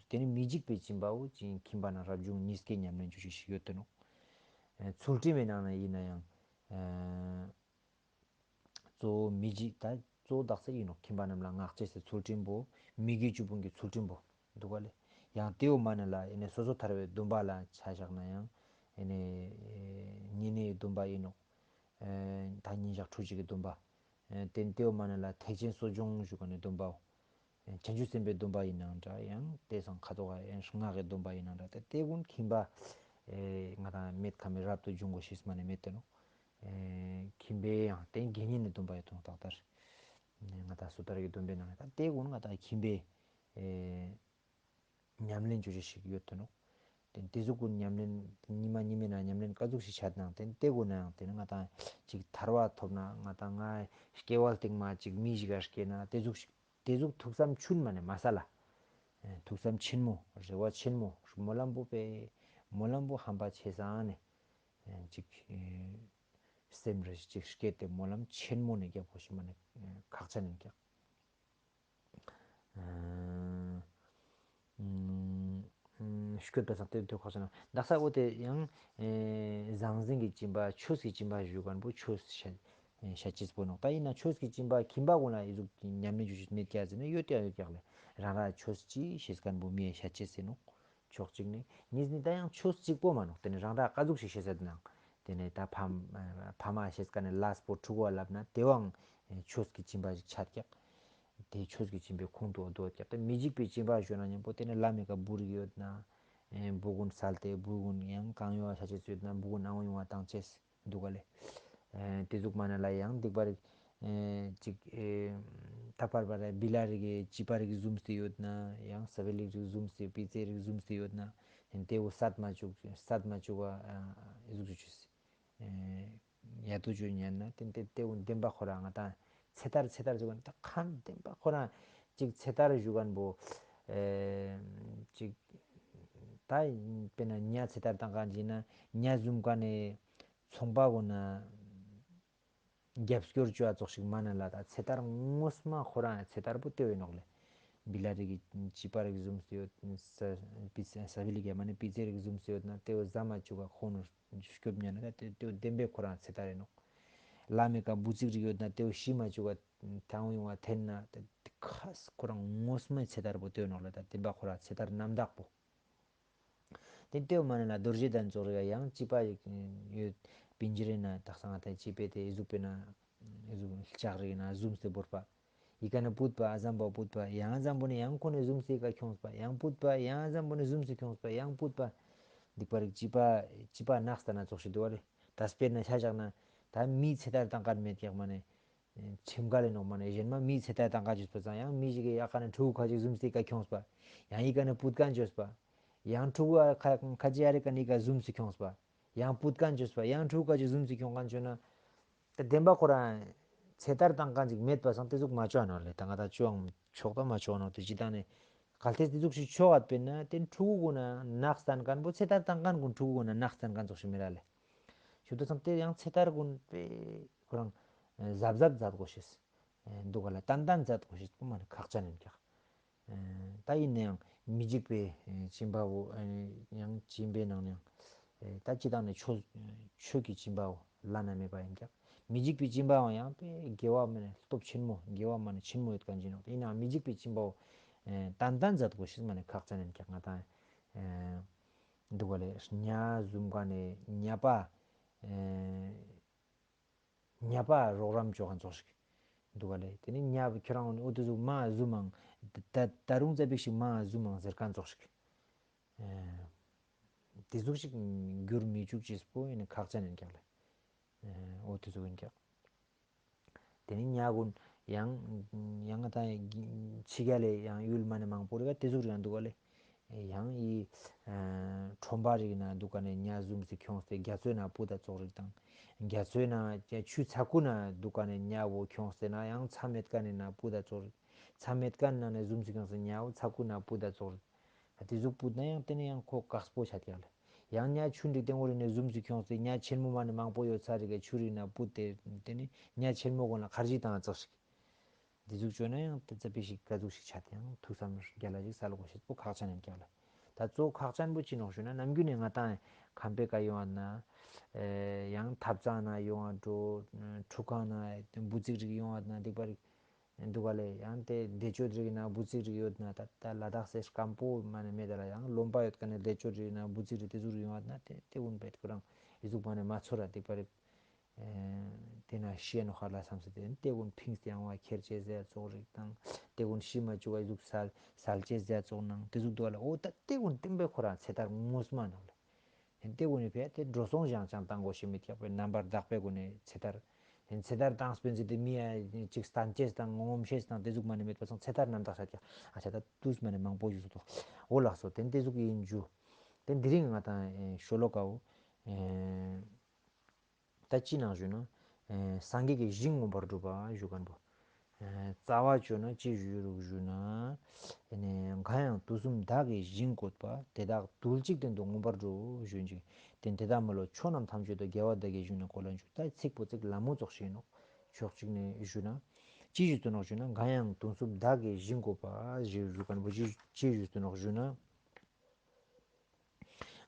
དེ་ནི་མི་འཇིགས་པའི་སྦྱིན་པའོ་ཅིན་ཁྱིམ་པ་ན་རབ་བྱུང་གཉིས་ཀའི་ཉམས་ལེན་བཅུ་ཞིག་ཞིག་ཡོད་དེ་ནོ། ཚུལ་ཁྲིམས་མའི་ནང་ན་ཡིན་ན་ཡང་། གཙོ་བོ་མི་འཇིགས་ད་གཙོ་བོ་དག་ས་ཡིན་ནོ་ཁྱིམ་པ་རྣམས་ལ་བསྔགས་ཅེས་སི་ཚུལ་ཁྲིམས་པོ་མི་དགེ་བཅུ་སྤོང་གི་ཚུལ་ཁྲིམས་པོ་འདུག་ག་ལེ། ཡང་དེའུ་མ་ནི་ལ་ཡིན་ནི་སོ་སོ་ཐར་བའི་སྡོམ་པ་ལ་ཆ་བཞག་ན་ཡང་ཡིན་ནི་ཉེ་གནས་སྡོམ་པ་ཡིན་ནོ། ད་ཉིན་ཞག་ཕྲུགས་གཅིག་གི་སྡོམ་པ། དེ་དེའུ་མ་ནི་ལ་ཐེག་ཆེན་གསོ་སྦྱོང་ཞུ་ག་ནི་སྡོམ་པའོ། བྱང་ཆུབ་སེམས་དཔའི་སྡོམ་པ་ཡིན་ནའང་འདྲ་ཡང་དེ་སང་ཁ་ཐོག་ཡང་སྔགས་ཀྱི་སྡོམ་པ་ཡིན་ནའང་འདྲ་དེ་དེ་ཀུན་ཁྱིམ་པ་ ཨེ་ང་དང་མེད་ཁ་མེད་རབ་ཏུ་འབྱུང་དགོས་ཤེས་མ་ནས་མེད་དེ་ནོ། ཨེ་ཁྱིམ་པའི་ཡང་དེ་དགེ་བསྙེན་ནས་སྡོམ་པ་ཡོད་དོ་ད་ལྟར། ང་དང་སོ་ཐར་གྱི་སྡོམ་པའི་ནང་ནས་ད་དེ་ཀུན་ང་དང་ཁྱིམ་པའི་ཨེ་ཉམས་ལེན་བྱེད་རྒྱུ་ཞིག་ཡོད་དོ་ནོ། དེ་དེ་ཟུག་ཀུན་ཉམས་ལེན་ཉི་མ་ཉི་མའི་ནང་ཉམས་ལེན་ག་ཟུག་ཞིག་བྱ་ནང་དེ་དེ་ཀུན་ནའང་དེ་ནི་ང་དང་ཅིག་ཐར་བ་ཐོབ་ན་ང་དང་ང་སྐྱེ་བ་སྟིང་མ་ཅིག་མི་ཞིག་ག་སྐྱེས་ན་དེ་ཟུག་ཞིག་དེ་ཟུག་ཐུགས་བསམ་ཆུན་མ་ནས་མ་ས་ལ། ཨེ་ཐུགས་བསམ་ཆེན་མོ་རེ་བ་ཆེན་མོ་སྨོན་ལམ་པོ་པས་སྨོན་ལམ་པོ་ཧམ་པ་ཆེ་སང་ནས་ཨེ་ཅིག་ཨེ་སེམས་རེ་ཅིག་སྐྱེད་དེ་སྨོན་ལམ་ཆེན་མོ་ནས་རྒྱབ་དགོས་ཤེས་མ་ནས་ཨེ་ཁག་ཅན་ཡིན་ཀྱག་ཨ་ཨ་ཨ་སྐྱོད་པ་སང་དེ་དུས་ཁོ་ཚོ་ན་དག་ས་འོ་དེ་ཡང་ཨེ་ཟང་ཟིང་གི་སྦྱིན་པ་ཆོས་ཀྱི་སྦྱིན་པ་ཞུ་མཁན་པོ་ཆོས་བཤད་ཨེ་བཤད་ཅེས་པོ་ནོ། ད་ཡིན་ན་ཆོས་ཀྱི་སྦྱིན་པ་ཁྱིམ་པ་ཀུན་ལ་ཨི་ཟུག་ཉམས་ལེན་ཞུ་ཞུ་མེད་ཀྱག་ཟེར་ན་ཡོད་ཀྱག་ཡོད་ཀྱག་ལེ། རང་རང་ཆོས་ཅི་བཤད་མཁན་པོ་མི་ཡ་བཤད་ཅེས་ཟེར་ནོ། ཕྱོགས་གཅིག་ནས་གཉིས་ནས་ད་ཡང་ཆོས་གཅིག་པོ་མ་ནོ། དེ་ནས་རང་རང་ག་ཟུག་ཞིག་བཤད་ཟེར་ནང་དེ་ནས་ད་ཕ་ཕ་མ་བཤད་མཁན་ནས་ལས་པོ་ཕྲུ་གུ་བ་ལབ་ན་དེ་བའང་ཆོས་ཀྱི་སྦྱིན་པ་ཞིག་ཆགས་ཀྱག་དེ་ཆོས་ཀྱི་སྦྱིན་པའི་ཁོངས་སུ་འདུ་ཀྱག་དེ་མི་འཇིགས་པའི་སྦྱིན་པ་ཞུ་ན་མཉམ་པོ་དེ་ནས་བླ་མའི་ཀ་འབུར་ཡོད་ན་འབུ་ཀུན་སལ་ཏེ་འབུ་ཀུན་ཡང་གང་ཡོད་ཤ་ཆེ་ཚོད་ན་འབུ་ཀུན་ཨང་ཡོང་བ་བཏང་ཅེས་འདུག་ག་ལེ། དེ་ཟུག་མ་ན་ལ་ཡང་སྡིག་པ་རིགས་ཅིག་ད་པར་པར་བི་ལ་རིགས་ཅི་པ་རིགས་ཟུམ་སྟེ་ཡོད་ན་ཡང་ས་བི་ལིག་རིགས་ཟུམ་སྟེ་པི་ཙེ་རིགས་ཟུམ་སྟེ་ཡོད་ན་དེ་བོ་སད་མ་བཅུག་སད་མ་བཅུག་པ་ཟུག་ཆུ་ཆུ་ཡ་ཏུ་ཆུ་ཉན་ན་དེ་དེ་དེ་བོ་བདེན་པ་ཁོ་རང་ང་ད་ཚེ་ཐར་ཚེ་ཐར་ཟེར་བ་ནི་ད་ཁམ་བདེན་པ་ཁོ་རང་ཅིག་ཚེ་ཐར་ཞུ་མཁན་པོ་ཅིག་ད་དཔེར་ན་ཉ་ཚེ་ཐར་བཏང་མཁན་ཅིག་ན་ཉ་ཟུམ་མཁན་ནས་ཚོང་པ་གོ་ན། རྒྱབ་སྐྱོར་བྱ་ཙོགས་ཤིག་མ་ན་ལ་ད་ཚེ་ཐར་ངོ་མ་ཁོ་རང་ཚེ་ཐར་པོ་ཏེ་བའི་ནོག་ལེ། བི་ལ་རིགས་ཀྱི་ཅི་པ་རིགས་ཟུམ་སྟེ་ཡོད་ས་བི་ལི་ག་མ་ནི་པི་ཙེ་རིགས་ཟུམ་སྟེ་ཡོད་ན་ཏེ་བོ་ཟ་མ་བཅུག་ག་ཁོང་ནོར་སྐྱོབ་ཉན་ན་ད་ཏེ་བོ་བདེན་པའི་ཁོ་རང་ཚེ་ཐར་ཡིན་ནོག་ལ་མེ་ཀ་འབུ་ཙིག་རིགས་ཡོད་ན་ཏེ་བོ་ཤི་མ་བཅུག་ག་ཐང་ཡོང་བ་འཐེན་ན་ཏེ་ཁ་ཁོ་རང་ངོ་མའི་ཚེ་ཐར་པོ་ཏེ་བའི་ནོག་ལེ། ད་བདེན་པ་ཁོ་རང་ཚེ་ཐར་རྣམ་དག་པོ། དེ་ལྟོས་མ་ནི་ལ་རྡོ་རྗེ་གདན་ཙོགས་རེ་ཡང་ཅི་པ་ཡོད། པིན་ཇི་རེ་ན་དག་ས་ང་ད་ཅི་པེ་དེ་ཨི་ཟུག་པེ་ན་ཨི་ཟུག་ལྕགས་རེ་ན་ཟུམ་སྟེ་བོར་པ། ཡི་ག་ནི་པུད་པ་ཨ་ཟམ་པ་པུད་པ་ཡང་ཨ་ཟམ་པོ་ནི་ཡང་ཁོ་ནི་ཟུམ་སྟེ་ཀ་ཁྱོངས་པ་ཡང་པུད་པ་ཡང་ཨ་ཟམ་པོ་ནི་ཟུམ་སྟེ་ཁྱོངས་པ་ཡང་པུད་པ། སྡིག་པ་རིགས་ཅི་པ་ཅི་པ་ནགས་ལྟ་ན་ཙོགས་ཤིག་འདུག་བ་རེད། ད་སྤེར་ན་ཤ་བཞག་ན་ད་མིའི་ཚེ་ཐར་བཏང་གར་མེད་ཀྱག་མ་ནི། ཁྱིམ་ག་ལས་ནོག་མ་ནས་གཞན་མ་མིའི་ཚེ་ཐར་བཏང་ག་ཅིག་སྤོ་ཙང་ཡང་མི་ཞིག་གིས་ཡག་ག་ནས་ཕྲུ་གུ་ཁ་ཅིག་ཟུམ་སྟེ་ཀ་ཁྱོངས་པ། ཡང་ཡི་ག་ནས་པུད་ཀན་བཅོས་པ། ཡང་ཕྲུ་གུ་ཁ་ཁ་ཅིག་ཨ་རི་ཀ་ནས་ཀ་ཟུམ་སྟེ་ཁྱོངས་པ། ཡང་པུད་ཀན་བཅོས་པ་ཡང་ཕྲུ་གུ་ཁ་ཅིག་ཟུམ་སྟེ་ཁྱོངས་ཀན་བཅོས་ན། ད་བདེན་པ་ཁོ་རང་ཚེ་ཐར་བཏང་ཀན་ཅིག་མེད་པ་སང་དེ་ཟུག་མ་བཅོ་ནོག་ལེ། ད་ང་ད་བཅོ་ཆོག་ད་མ་བཅོ་ནོག་དེ་ཅི་ད་ནས་གལ་ཏེ་དེ་ཟུག་ཞིག་ཆོག་ཨ་དཔེར་ན་དེ་ཕྲུ་གུ་ཀུན་ན་ནགས་སྟན་ཀན་པོ་ཚེ་ཐར་བཏང་ཀན་ཀུན་ཕྲུ་གུ་ཀུན་ན་ནགས་སྟན་ཀན་ཙོགས་ཤིག་མི་ར་ལེ། ཞུ་དུ་སང་དེ་ཡང་ཚེ་ཐར་ཀུན་པེ་ཁོ་རང་གཟབ་གཟབ་མཛད་དགོས་ཤེས། འདུག་ག་ལ་ཏན་ཏན་མཛད་དགོས་ཤེས་པོ་མ་ནི་ཁག་ཅན་ཡིན་ཀྱག་ད་ཡིན་ན་ཡང་མི་འཇིགས་པའི་སྦྱིན་པ་བོ་ཡང་སྦྱིན་པའི་ནང་ནས་ད་སྤྱི་བཏང་ནས་ཆོས་ཆོས་ཀྱི་སྦྱིན་པ་བོ་བླ་ན་མེད་པ་ཡིན་ཀྱག་མི་འཇིགས་པའི་སྦྱིན་པའང་ཡང་པེ་དགེ་བ་མ་ནི་སྟོབས་ཆེན་མོ་དགེ་བ་མ་ནི་ཆེན་མོ་ཡོད་མཁན་ཅིག་ནོག་ཡིན་ནའང་མི་འཇིགས་པའི་སྦྱིན་པ་བོ་ཏན་ཏན་མཛད་དགོས་ཤེས་མ་ནི་ཁག་ཅན་ཡིན་ཀྱག་ང་དང་འདུག་ག་ལས་ཉ་བཟུམ་ག་ནས་ཉ་པ། ཉ་པ་རོགས་རམ་བཅོ་མཁན་ཙོགས་ཤིག་འདུག་ག་ལེ། དེ་ནི་ཉ་པ་ཁྱོད་རང་ཨུ་ཏུ་ཟུག་མ་ཟུམ་མང་ད་ད་རུང་ཙ་པིག་ཞིག་མ་ཟུམ་མང་ཟེར་མཁན་ཙོགས་ཤིག་དེ་ཟུག་ཞིག་འགྱུར་མི་བཅུག་ཅེས་པོ་ཡིན་ན་ཁག་ཅན་ཡིན་ཀྱག་ལེ། ཨུ་ཏུ་ཟུག་ཡིན་ཀྱག་དེ་ནི་ཉ་ཀུན་ཡང་ཡང་ད་ཕྱི་རྒྱལ་ལས་ཡང་ཡུལ་མ་ནི་མང་པོ་རེ་ག་དེ་ཟུག་རེ་ག་འདུག་ག་ལེ། ཡང་ཡི་ཁྲོམ་པ་རིག་ན་འདུག་ག་ནས་ཉ་ཟུམ་སི་ཁྱོངས་ཏེ་རྒྱ་མཚོའི་ནང་སྤུ་ད་ཙོག་རིག་དང་། རྒྱ་མཚོའི་ནང་ཆུ་ཚ་ཁུ་ན་འདུག་ག་ནས་ཉ་བོ་ཁྱོངས་ཏེ་ན་ཡང་ཚ་མེད་ཀ་ནས་ན་སྤུ་ད་ཙོག་རིག་ཚ་མེད་ཀ་ནང་ནས་ཟུམ་སི་ཁྱོངས་ཏེ་ཉ་བོ་ཚ་ཁུ་ན་སྤུ་ད་ཙོག་རིག་དེ་ཟུག་སྤུ་ད་ན་ཡང་དེ་ནས་ཡང་ཁོ་དཀགས་པོ་ཆ་ཀྱག་ལ། ཡང་ཉ་ཆུ་འདྲིག་སྟེང་འོ་རིག་ནས་ཟུམ་སི་ཁྱོངས་ཏེ་ཉ་ཆེན་མོ་མ་ནས་མང་པོ་ཡོད་ཚ་རིག་ག་ཆུ་རིག་ན་སྤུ་དེ་དེ་ནས་ཉ་ཆེན་མོ་གོ་ན་ཁར་ཇི་དང་ཙོག་ཞིག་འདི་ཟུག་བཅོས་ན་ཡང་དེ་ཙ་པིག་ཞིག་ག་ཟུག་ཞིག་ཆ་དེ་ཡང་ཐུགས་བསམ་རྒྱ་ལ་ཞིག་སལ་དགོས་ཤེས་པོ་ཁག་ཅན་ཡིན་ཀྱག་ལ། ད་གཙོ་བོ་ཁག་ཅན་པོ་ཅི་ནོག་ཞུ་ན་ནམ་རྒྱུན་ནས་ང་དང་ཁམས་པའི་ཀ་ཡོང་བ་ན། ཡང་ཐབ་ཚང་ན་ཡོང་བ་འགྲོ། ཁྲུ་ཁང་ན་འབུ་ཙིག་རིགས་ཡོང་བ་ན་སྡིག་པ་རིགས་འདུག་ག་ལས་ཡང་དེ་བདེ་སྤྱོད་རིགས་ན་འབུ་ཙིག་རིགས་ཡོད་ན་ད་ལ་དྭགས་སེ་སྐམ་པོ་མ་ནས་མེད་ད་ལ་ཡང་ལོན་པ་ཡོད་ཀ་ནས་བདེ་སྤྱོད་རིགས་ན་འབུ་ཙིག་རིགས་དེ་ཟུག་རིགས་ཡོང་བ་ན་དེ་དེ་ཀུན་པས་ཁོ་རང་ཡི་ཟུག་མ་ནས་མ་ཚོར་ར་སྡིག་པ་རིགས། དེ་ན་ཤེས་ནོ་ཧ་ལ་བསམ་སེ་དེ་དེ་ཀུན་ཕིངས་ཏེ་ཡང་བ་ཁྱེར་ཅེས་ཟེར་ཙོག་རིགས་དང་དེ་ཀུན་ཤི་མ་བཅུག་བ་ཟུག་སལ་སལ་ཅེས་ཟེར་ཙོག་ནང་དེ་ཟུག་འདུག་ལ་འོ་ད་དེ་ཀུན་བསྟན་པའི་ཁོ་རང་ཚེ་ཐར་ངོ་མ་ནང་ལ་ དེ་དགོས་ནས་ཕེ་དེ་འགྲོ་སོང་ཞང་ཅང་བཏང་དགོས་ཤེས་མེད་ཀྱག་པའི་རྣམ་པར་དག་པའི་སྒོ་ནས་ཚེ་ཐར། དེ་ཚེ་ཐར་བཏང་སྤེན་ཚེ་དེ་མི་ཡ་ཅིག་སྟན་ཅེས་དང་ངོམ་ཤེས་དང་དེ་ཟུག་མ་ནས་མེད་པ་སང་ཚེ་ཐར་རྣམ་དག་ཤ་ཀྱག་ཨ་ཆ་ད་དུས་མ་ནས་མང་པོ་ཞུ་སོ་ཏོ། འོ་ལགས་སོ་དེ་དེ་ཟུག་ཡིན་རྒྱུ། དེ་འདི་རིང་ང་དང་ཤོ་ལོ་ཀའོ། ད་ཅི་ནང་ཞུ་ན། སངས་རྒྱས་ཀྱི་ཞིང་མངོན་པར་སྒྲུབ་པ་ཞུ་མཁན་པོ། རྩ་བ་བཅོས་ན་ཅི་ཞུ་རུག་ཞུ་ན། གང་ཡང་དུས་གསུམ་བདག་གིས་ཞིང་བཀོད་པ། དེ་དག་རྡུལ་གཅིག་སྟེང་དུ་མངོན་པར་སྒྲུབ་ཞུ་ཅིག་དེ་དེ་དག་མ་ལུས་ཕྱོགས་རྣམས་ཐམས་ཅད་དུ། རྒྱལ་བ་བདག་གིས་ཞིང་རྣམས་བཀོད་ལ་འཇུག་ད་ཚིག་པོ་ཚིག་ལ་མོ་ཙོགས་ཤིག་ནོག་ཕྱོགས་གཅིག་ནས་ཞུ་ན། ཅི་ཞུ་དུ་ནོག་ཞུ་ན་གང་ཡང་དུས་གསུམ་བདག་གིས་ཞིང་བཀོད་པ་ཞུ་ཞུ་མཁན་པོ་ཅི་ཅི་ཞུ་དུ་ནོག་ཞུ་ན།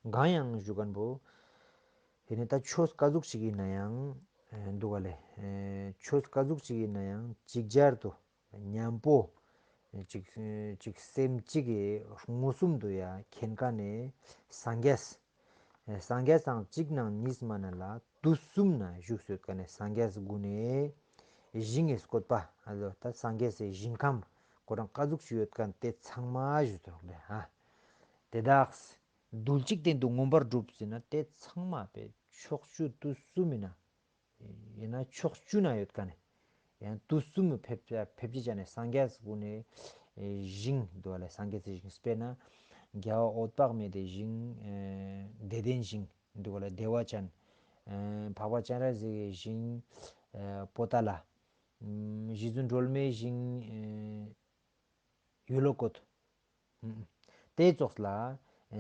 གང་ཡང་ཞུ་མཁན་པོ། དེ་ནི་ད་ཆོས་ག་ཟུག་ཞིག་ཡིན་ན་ཡང་། འདུག་ག་ལེ། ཆོས་ག་ཟུག་ཞིག་ཡིན་ན་ཡང་ཅིག་ཅར་དུ་མཉམ་པོ། ཅིག་ཅིག་སེམས་གཅིག་གི་མངོན་སུམ་དུ་ཡ་མཁྱེན་མཁན་ནི་སངས་རྒྱས། སངས་རྒྱས་སང་གཅིག་ནང་གཉིས་མ་ན་ལ་དུས་གསུམ་ན་བཞུགས་སོད་མཁན་ནི་སངས་རྒྱས་ཀུན་ནི་ཞིང་གི་བཀོད་པ་ཨ་ལོ་ད་སངས་རྒྱས་སི་ཞིང་ཁམས་ཁོ་རང་ག་ཟུག་ཞིག་ཡོད་མཁན་དེ་ཚང་མ་ཞུ་དོག་ལེ་ཧ། དེ་དག་རྡུལ་གཅིག་སྟེང་དུ་མངོན་པར་སྒྲུབ་ཟེར་ན་དེ་ཚང་མ་པའི་ཕྱོགས་བཅུ་དུས་གསུམ་ཡིན་ན། ཡིན་ན་ཕྱོགས་བཅུ་ན་ཡོད་མཁན་ནི། ཡང་དུས་གསུམ་ཕེབས་ཕེབས་ཀྱི་ཆ་ནས་སངས་རྒྱས་ཀུན་ནི་ཞིང་འདུག་ལེ་སངས་རྒྱས་སི་ཞིང་དཔེར་ན། རྒྱལ་བ་འོད་དཔག་མེད་དེ་ཞིང་། བདེ་ལྡན་ཞིང་འདུག་ལེ་བདེ་བ་ཅན། འཕགས་པ་སྤྱན་རས་གཟིགས་ཀྱི་ཞིང་། པོ་ཏ་ལ། རྗེ་བཙུན་སྒྲོལ་མའི་ཞིང་། ཡུལ་ལོ་བཀོད། དེ་ཙོགས་ལ།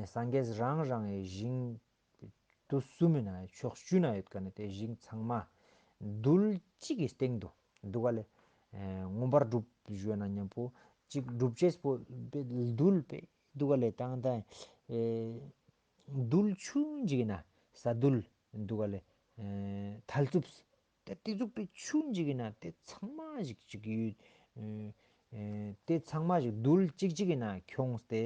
སངས་རྒྱས་རང་རང་གི་ཞིང་། དུས་གསུམ་ཡིན་ན་ཕྱོགས་བཅུ་ན་ཡོད་མཁན་ནི་དེ་ཞིང་ཚང་མ། རྡུལ་གཅིག་གི་སྟེང་དུ་འདུག་ག་ལེ། མངོན་པར་སྒྲུབ་ཞུ་ན་མཉམ་པོ་གཅིག་སྒྲུབ་ཅེས་པོ་རྡུལ་པེ་འདུག་ག་ལེ་དང་དང་། རྡུལ་ཆུང་ཅིག་ཡིན་ན་ས་རྡུལ་འདུག་ག་ལེ། མཐའ་རྩུབ། དེ་དེ་ཟུག་པའི་ཆུ་འཇིག་ཡིན་ན་དེ་ཚང་མ་ཞིག་ཅིག་ཡོད། དེ་ཚང་མ་ཞིག་རྡུལ་གཅིག་ཅིག་ཡིན་ན་ཁྱོངས་ཏེ་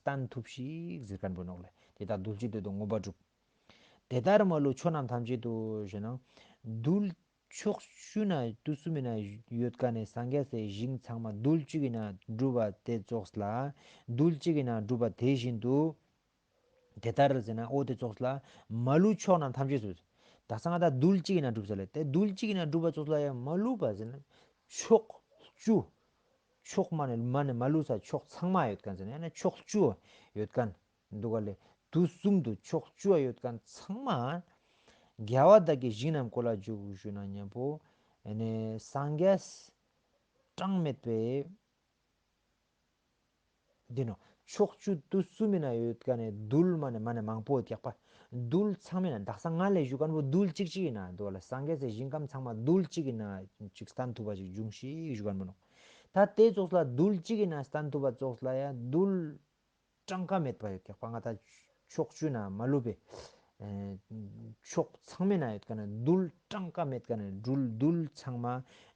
སྟན་ཐུབ་ཤིག་ཟེར་མཁན་པོ་ནོག་ལེ། དེ་དག་རྡུལ་གཅིག་སྟེང་དུ་མངོན་པར་སྒྲུབ། དེ་ལྟར་མ་ལུས་ཕྱོགས་རྣམས་ཐམས་ཅད་དུ་ཞེ་ན། རྡུལ་ཕྱོགས་བཅུ་ན་དུས་གསུམ་ཡིན་ན་ཡོད་མཁན་ནི་སངས་རྒྱས་སའི་ཞིང་ཚང་མ་རྡུལ་གཅིག་ཡིན་ན་འགྲུབ་པ་དེ་ཙོགས་ལ། རྡུལ་གཅིག་ཡིན་ན་འགྲུབ་པ་དེ་བཞིན་དུ། དེ་ལྟར་ཟེར་ན་འོ་དེ་ཙོགས་ལ་མ་ལུས་ཕྱོགས་རྣམས་ཐམས་ཅད་སུ། ད་སང་ད་རྡུལ་གཅིག་ཡིན་ན་འགྲུབ་ས་ལས་དེ་རྡུལ་གཅིག་ཡིན་ན་འགྲུབ་པ་ཙོགས་ལ་ཡང་མ་ལུས་པ་ཟེར་ན་ཕྱོགས་བཅུ། ཕྱོགས་མ་ནས་མ་ནས་མ་ལུས་ས་ཕྱོགས་ཚང་མ་ཡོད་མཁན་ཟེར་ན་ཡང་ན་ཕྱོགས་བཅུ་ཡོད་མཁན་འདུག་ག་ལེ། དུས་གསུམ་དུ་ཕྱོགས་བཅུ་ཡོད་མཁན་ཚང་མ། རྒྱལ་བ་དག་གི་ཞིང་རྣམས་བཀོད་ལ་འཇུག་ཞུ་ན་མཉམ་པོ། ཨ་ནི་སངས་རྒྱས་གྲངས་མེད་པའི། འདི་ནོ། ཕྱོགས་བཅུ་དུས་གསུམ་ཡིན་ན་ཡོད་མཁན་ནི་རྡུལ་མ་ནས་མ་ནས་མང་པོ་ཡོད་ཀྱག་པ། རྡུལ་ཚང་མ་ཡིན་ན་དག་ས་ང་ལས་ཞུ་མཁན་པོ་རྡུལ་གཅིག་གཅིག་ཡིན་ན་འདུག་ལ་སངས་རྒྱས་སའི་ཞིང་ཁམས་ཚང་མ་རྡུལ་གཅིག་ཡིན་ན་ཅིག་སྟན་ཐུབ་པ་ཅིག་འབྱུང་ཞིག་ཞུ་མཁན་པོ་ནོ། ད་དེ་ཙོགས་ལ་རྡུལ་གཅིག་ཡིན་ན་སྟན་ཐུབ་པ་ཙོགས་ལ་ཡང་རྡུལ་གྲངས་ཀ་མེད་པ་ཡོད་ཀྱག་པ། ང་ད་ཕྱོགས་བཅུ་ན་མ་ལུས་པའི། ཕྱོགས་ཚང་མའི་ནང་ཡོད་མཁན་ནི་རྡུལ་གྲངས་ཀ་མེད་མཁན་ནི་རྡུལ་རྡུལ་ཚང་མ་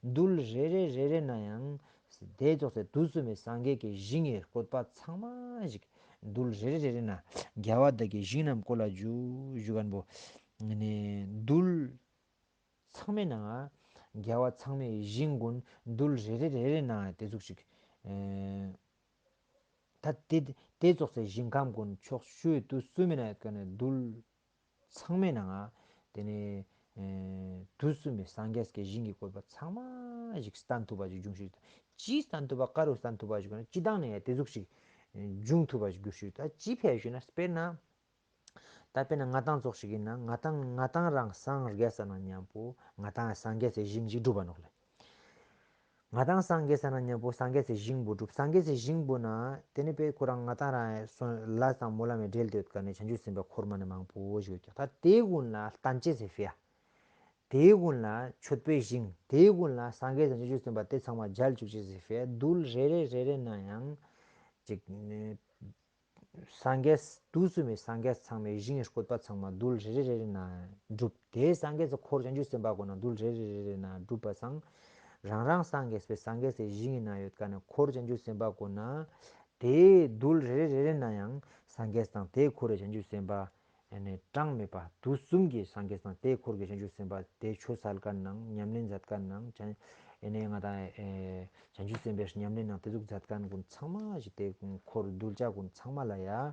རྡུལ་རེ་རེ་རེ་རེ་ན་ཡང་། དེ་ཙོགས་སེ་དུས་གསུམ་པའི་སངས་རྒྱས་ཀྱི་ཞིང་གི་བཀོད་པ་ཚང་མ་ཞིག་རྡུལ་རེ་རེ་རེ་རེ་ན་རྒྱལ་བ་དག་གི་ཞིང་རྣམས་བཀོད་ལ་འཇུག་ཞུ་མཁན་པོ། ནི་རྡུལ་ཚང་མའི་ནང་རྒྱལ་བ་ཚང་མའི་ཞིང་ཀུན་རྡུལ་རེ་རེ་རེ་རེ་ན་དེ་ཟུག་ཞིག་ད་དེ་དེ་ཙོགས་སེ་ཞིང་ཁམས་ཀུན་ཕྱོགས་བཅུའི་དུས་གསུམ་མི་ན་ཡོད་མཁན་ནི་རྡུལ་ཚང་མའི་ནང་དེ་ནས་དུས་གསུམ་པའི་སངས་རྒྱས་ཀྱི་ཞིང་གི་བཀོད་པ་ཚང་མ་ཞིག་སྟན་ཐུབ་པ་ཞིག་འབྱུང་ཞིག་ཅི་སྟན་ཐུབ་པ་ག་རུ་སྟན་ཐུབ་པ་ཞིག་ན་ཅི་དང་ནས་དེ་ཟུག་ཞིག་འབྱུང་ཐུབ་པ་ཞིག་འགྱུར་ཞིག་ད་ཅི་ཕལ་ཞུ་ན་དཔེར་ན། ད་དཔེར་ན་ང་ཏང་ཙོགས་ཤིག་ཡིན་ན་ང་ཏང་ང་ཏང་རང་སངས་རྒྱས་ས་ན་མཉམ་པོ་ང་ཏང་སངས་རྒྱས་སའི་ཞིང་ཞིག་སྒྲུབ་པ་ནོག་ལེ། ང་ཏང་སངས་རྒྱས་ས་ན་མཉམ་པོ་སངས་རྒྱས་སའི་ཞིང་པོ་སྒྲུབ། སངས་རྒྱས་སའི་ཞིང་པོ་ན་དེ་ནི་དཔེ་ཁོ་རང་ང་ཏང་རང་སོ་ལ་དང་སྨོན་ལམ་མེ་འབྲེལ་དེ་ཡོད་ཀ་ནས་བྱང་ཆུབ་སེམས་དཔའ་འཁོར་མ་ནས་མང་པོ་ཞིག་ཡོད་ཀྱང་ད་དེ་ཀུན་ལ་སྟན་ཅེས་སེ་ཕིའ། དེ་ཀུན་ལ་མཆོད་པའི་ཞིང་དེ་ཀུན་ལ་སངས་རྒྱས་དང་བྱང་ཆུབ་སེམས་དཔའ་དེ་ཚང་མ་མཇལ་བཅུག་ཅེས་སེ་ཕིའ་རྡུལ་རེ་རེ་རེ་རེ་ན་ཡང་ཅིག་སངས་རྒྱས་དུས་གསུམ་པའི་སངས་རྒྱས་ཚང་མའི་ཞིང་བཀོད་པ་ཚང་མ་རྡུལ་རེ་རེ་རེ་རེ་ན་གྲུབ། དེའི་སངས་རྒྱས་སུ་འཁོར་བྱང་ཆུབ་སེམས་དཔའ་ཀུན་ན་རྡུལ་རེ་རེ་རེ་རེ་ན་གྲུབ་པ་སང་། རང་རང་སངས་རྒྱས་པའི་སངས་རྒྱས་སའི་ཞིང་ཡིན་ན་ཡོད་ཀ་ནས་འཁོར་བྱང་ཆུབ་སེམས་དཔའ་ཀུན་ན། དེའི་རྡུལ་རེ་རེ་རེ་རེ་ན་ཡང་སངས་རྒྱས་དང་དེའི་འཁོར་བའི་བྱང་ཆུབ་སེམས་དཔའ། ཨ་ནི་གྲངས་མེད་པ་དུས་གསུམ་གྱི་སངས་རྒྱས་དང་དེའི་འཁོར་གྱི་བྱང་ཆུབ་སེམས་དཔའ་དེ་ཆོས་སལ་མཁན་ནང་ཉམས་ལེན་མཛད་མཁན་ནང་བྱང་ཨ་ནི་ང་དང་ཨེ་བྱང་ཆུབ་སེམས་དཔའི་ཉམས་ལེན་ནང་དེ་ཟུག་མཛད་མཁན་ཀུན་ཚང་མ་ཞིག་དེ་འཁོར་གདུལ་བྱ་ཀུན་ཚང་མ་ལ་ཡ་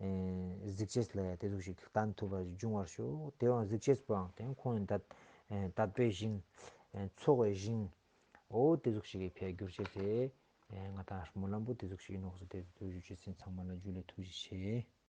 གཟིགས་བྱེད་ལ་དེ་ཟུག་ཞིག་བསྟན་ཐུབ་པ་འབྱུང་བར་ཤོག། དེའང་གཟིགས་བྱེད་པོའང་དེ་ཁོང་གི་དད་དད་པའི་ཞིང་། ཚོགས་པའི་ཞིང་། འོ་དེ་ཟུག་ཞིག་གི་ཕན་གྱུར་ཅེས་ཚེ། ང་དང་སྨོན་ལམ་པོ་དེ་ཟུག་ཞིག་ཡིན་ནོག་ཟེར་ཏེ་དུ་ཞུ་ཅེས་ཚེ་ཚང་མ་ལ་འཇུ་ལེ་ཐུགས་རྗེ་ཆེ།